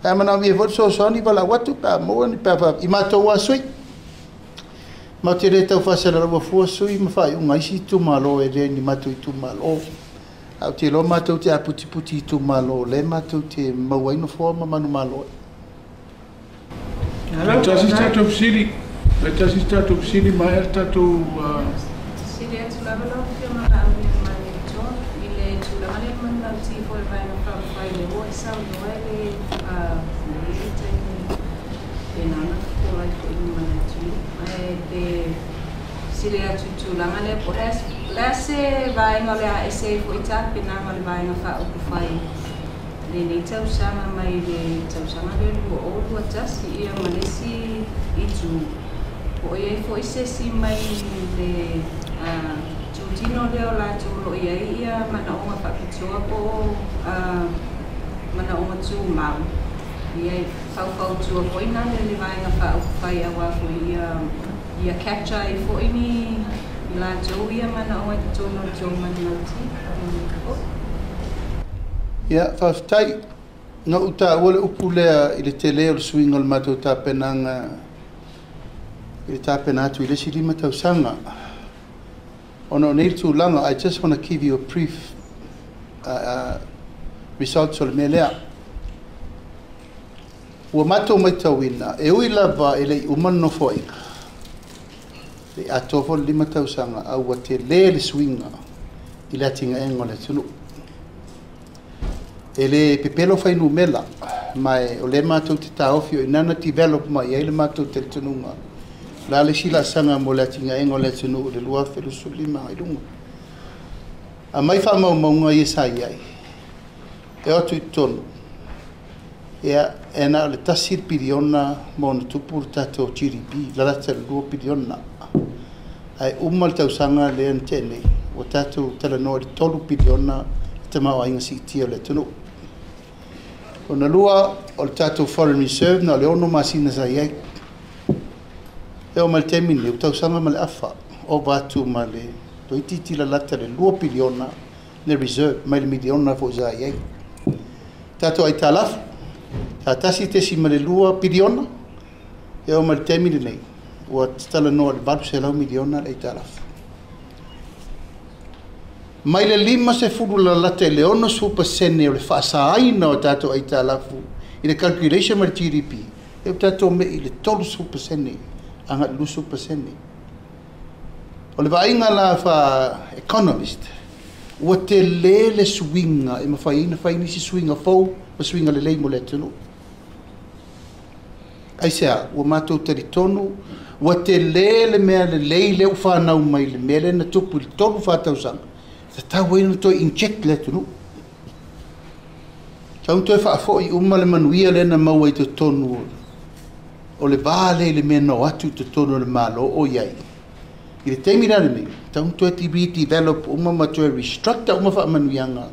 Ae manaomia foi le fesoasoani valaau atu pe a maua ni pe a i matou lava sui. Matou te le tau faasalalaua fua sui ma faaiuga a isi itumalo e le ni matou itumalo. Ae ou te iloa matou te aputiputi itumalo o lea matou te maua ai nofoa ma manumalo ai. E tasi se tatou fesili, e tasi se tatou fesili ma ea le tatou. Fesili atu lava lau Afioga Laaulialemalietoa i le tulaga lea manulauti foi o le Vaega Faaupufai lea ua e saunoa e le i le taimi pena ona fofola ai foi ma manatu ae pe fesili atu i tulaga lea po o le Le a se vaega o le a ese ai fo'i tapenaga o le vaega faaupufai lenei tausaga mai le tausaga lea 2021 ia ma le isi itu po o i ai fo'i se isi mai le itutino lea o latou o lo o i ai ia manaoga faapitoa po o manaoga tumau ia e faufautua foi na le vaega faaupufai auā foi ia capture ai foi ni i latou ia manaoga i totonu o le tou manulauti. Ia, faafetai. Na ou taua le upu lea i le tele o le suiga o le matou tapenaga i le tapena atu i le isi 5 tausaga. Ona o nei tulaga, I just want to give you a brief results o le mea lea. Ua matou matauina, e ui lava e le i uma le nofoaiga, le atoa foi le 5 tausaga, a ua tele le suiga i le atinaega o le atunuu. E le pepelo fuainumera, ma e o lea matou te taofi o i nana develop mai ai le matou talitonuga. La le isi laasaga mo le atinaega o le atunuu le 2025 ai luga. A mai faamaumauga ia sa i ai, e o atu i totonu, ia, e na o le 1 piliona ma ona tupu le tatou GDP, lalata le 2 piliona. Ae uma le tausaga lea na tea nei, ua tatou talanoa i le 3 piliona le tamaoaiga siitia o le atunuu. Ona lua, o le tatou foreign reserve na o le 6 masina sa i ai. E o mai le taimi nei, ua tausaga ma le afa, ova atu ma le toeitiiti lalata le 2 piliona le reserve, mai le miliona foi sa i ai. Tatou aitalafu, sa 1.2 piliona, e o mai le taimi lenei, ua talanoa i le 800 miliona le aitalafu. Mai le 50 lalata i le 60% o le faasaina o tatou aitalafu i le calculation ma le GDP, e o tatou me i le 30% aga i le 20%. O le vaaiga la fa economist, ua tele le suiga e mafai ai ona fai nisi suiga fou ma suiga lelei mo le atunuu. Aisea, ua matou talitonu, ua tele le mea lelei lea ua fanau mai le mea lea na tupu i le 3-4 tausaga, tatau ai ona toe inject le atunuu. Tau toe faafoi uma le manuia lea na maua i totonu o le va lea i le mea na o atu i totonu o le Malo o i ai. I le taimi la lenei, tau toe redevelop uma ma toe restructure uma faamanuiaga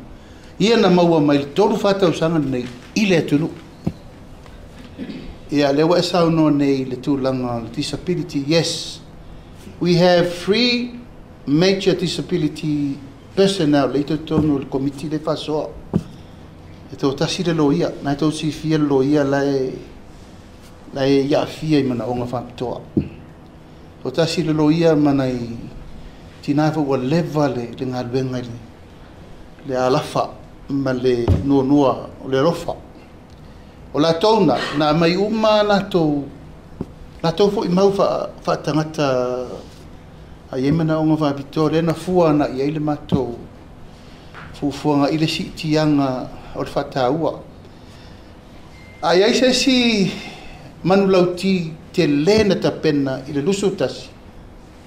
ia na maua mai le 3-4 tausaga lenei i le atunuu. Ia, lea ua e saunoa nei i le tulaga o le disability. Yes, we have 3 major disability personnel le i totonu o le komiti le faasoa. E tō tasi le loia, nai tō sifia le loia lae iaafia i manaoga faapitoa. O tasi le loia ma nai tinā foi ua leva le galuega i le alafa ma le nuanua o le alofa. O latou na mai uma latou foi mau faatagata a iai manaoga faapitoa lea na fua na i ai le matou fuafuaga i le siitiaga o le faataua. A iai se isi manulauti tele na tapena i le 21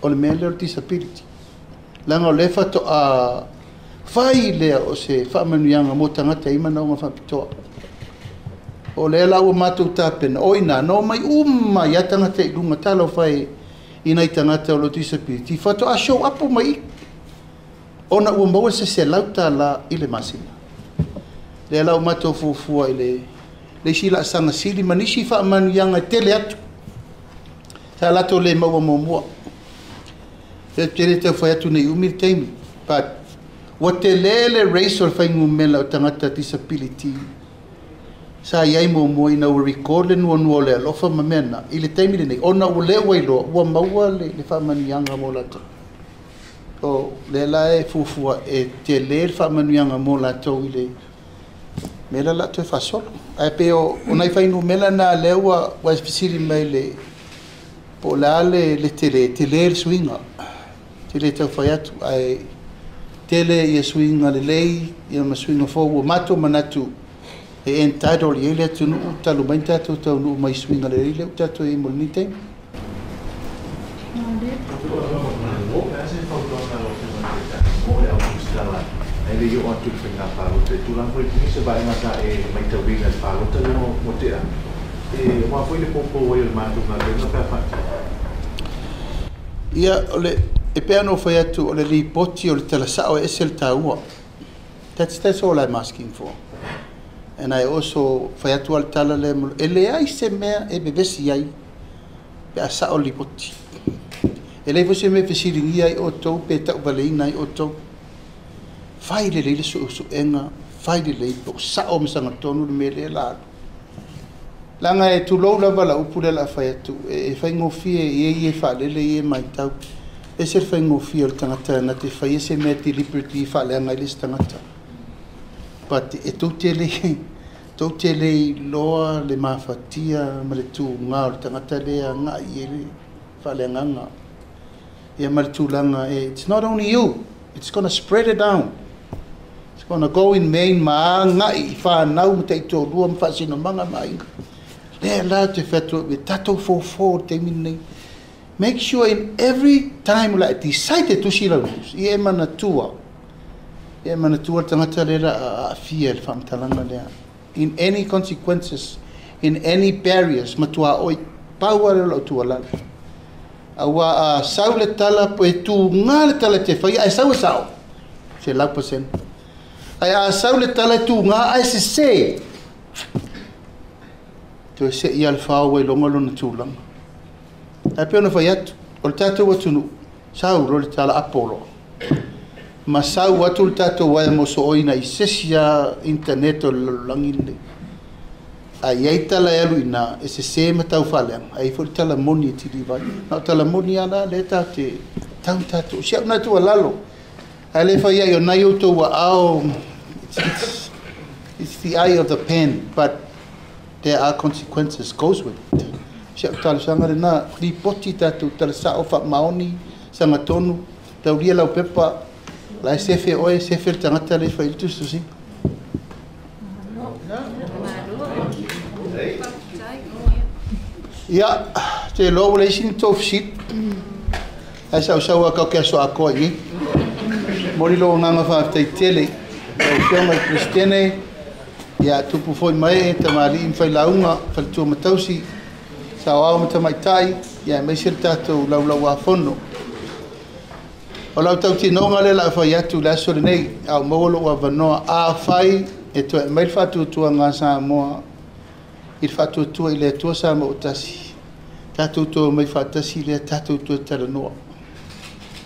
o le mea lea o le disability. Leaga o lea faatoa fai lea o se faamanuiaga mo tagata i manaoga faapitoa. O lea la ua matou tapena, o ina na omai uma ia tagata i luga talofa e i nai tagata o lo disability faatoa show up mai ona ua maua se $100 i le masina. Lea la ua matou fuafua i le isi laasaga sili ma nisi faamanuiaga e tele atu sa latou le maua muamua. E tele tau fai atu nei umi le taimi, but ua tele le race o le fuainumera o tagata disability sa i ai muamua ina ua record le nuanua o le alofa ma mea na i le taimi lenei, ona ua lea ua iloa ua maua le faamanuiaga mo latou. O lea la e fuafua e tele le faamanuiaga mo latou i le mea la toe faasolo. Ae pei o nai fuainumera na lea ua fesili mai le po o le a le tele, tele le suiga, tele tau fai atu, ae tele ia suiga lelei ia ma suiga fou ua matou manatu e entitled i ai le atunuu talu mai tatou taunuu mai suiga lelei lea ua tatou i ai mo lenei taimi. Ae le i oo atu i le faiga palota i tulaga foi i se vaega sa e matauina i le palota lea ua tea e aua foi le poupou ai o le matou galuega pe a faatino. Ia, o le e pei ona ou fai atu o le lipoti o le tala sao e ese le taua. That's all I'm asking for. And I also fai atu le tala lea e leai se mea e vevesi ai pe a sao le lipoti. E leai foi se mea e fesiligia ai outou pe tauvaleina ai outou. Fai lelei le suesuega, fai lelei po o sao ma sagatonu le mea lea la alu. Leaga e tulou lava lau upu lea o le a fai atu, e faigofie i e ia e faalele ia e matau. E ese le faigofie o le tagata na te faia se mea deliberately faaleaga ai le isi tagata. But e tou te le iloa le mafatia ma le tuga o le tagata lea agai i ai le faaleagaga. Ia ma le tulaga e, it's not only you, it's gonna spread it down. It's gonna go in main ma agai i whanau ma taitolua ma faasinomaga ma aiga. Lea la te whatua e tatou fofo o le taimi lenei. Make sure in every time la e decide e tusi lau news, ia e manatua. Ia e manatua le tagata lea la aafia i le faamatalaga lea. In any consequences, in any barriers, matua oi, pau lea o lau tuualalo. Aua a sau le tala, e tuga le tala te whai, ae sau e sao, 100%. Ae a sau le tala e tuga, ae sese. Toe se ia le whao e longa lona tulaga. Ae pei ona fai atu, o le tatou atunuu, sau loa le tala apo loa. Ma sau atu le tatou uaea mosooi i se isi a internet o le lalolagi lenei. A i ai tala e alu i ina, e sese ma tau faaleaga, ae i ai foi le tala moni e tiliva ai. Na o tala moni lava la lea tatou te tau tatou. Si au na tuualalo, ae le fai ai o nai outou aao, it's the eye of the pen, but there are consequences goes with it. Si au talosaga lena, lipoti tatou tala sao faamaoni, sagatonu, taulia lau pepa, la e sefe oe, sefe le tagata le e fai i le tusitusiga. Ia, te iloa ua leai se ni tou fesili. Ae sausau lava kau ke aso atoa i inei. Momoli lou agaga faafetai tele i lau Afioga i le Peresetene, ia tupu foi mai e tamalii ma failauga, faletua ma tausi, saoao ma tamaitai, ia aemaise le tatou laulauafono. O lau tautinoga lea o le a fai atu i le aso lenei, a o maua lou avanoa, afai e toe aumai le faatuatuaga a Samoa i le faatuatua i le Atua Samoa ua tasi, tatou toe omai faatasi lea, tatou toe talanoa.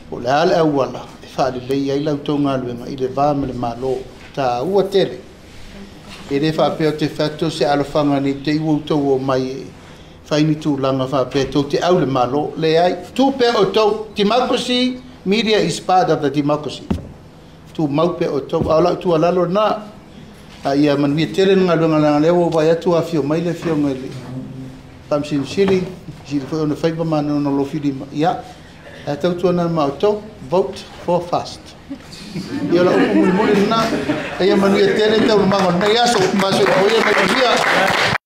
Po o le a le auala e faalelei ai la outou galuega i le va ma le Malo. Taua tele. E le faapea ou te fai atu o se alofaga nei te i ua outou omai e fai ni tulaga faapea tou te au le Malo. Leai, tu pea outou. Democracy, media is part of the democracy. Tumau pea outou. A o lau tuualalo lena, a ia manuia tele le galuega leaga lea ua ou vaai atu ua afio mai le Afioga i le Faamasino Sili, sili foi ona faiva ma ona lofilima. Ia, ae tautuana ma outou, vote for fast. Ia o lau upu mulimuli lena, ia manuia tele taualumaga o lenei aso. Masoifua ia ma manuia.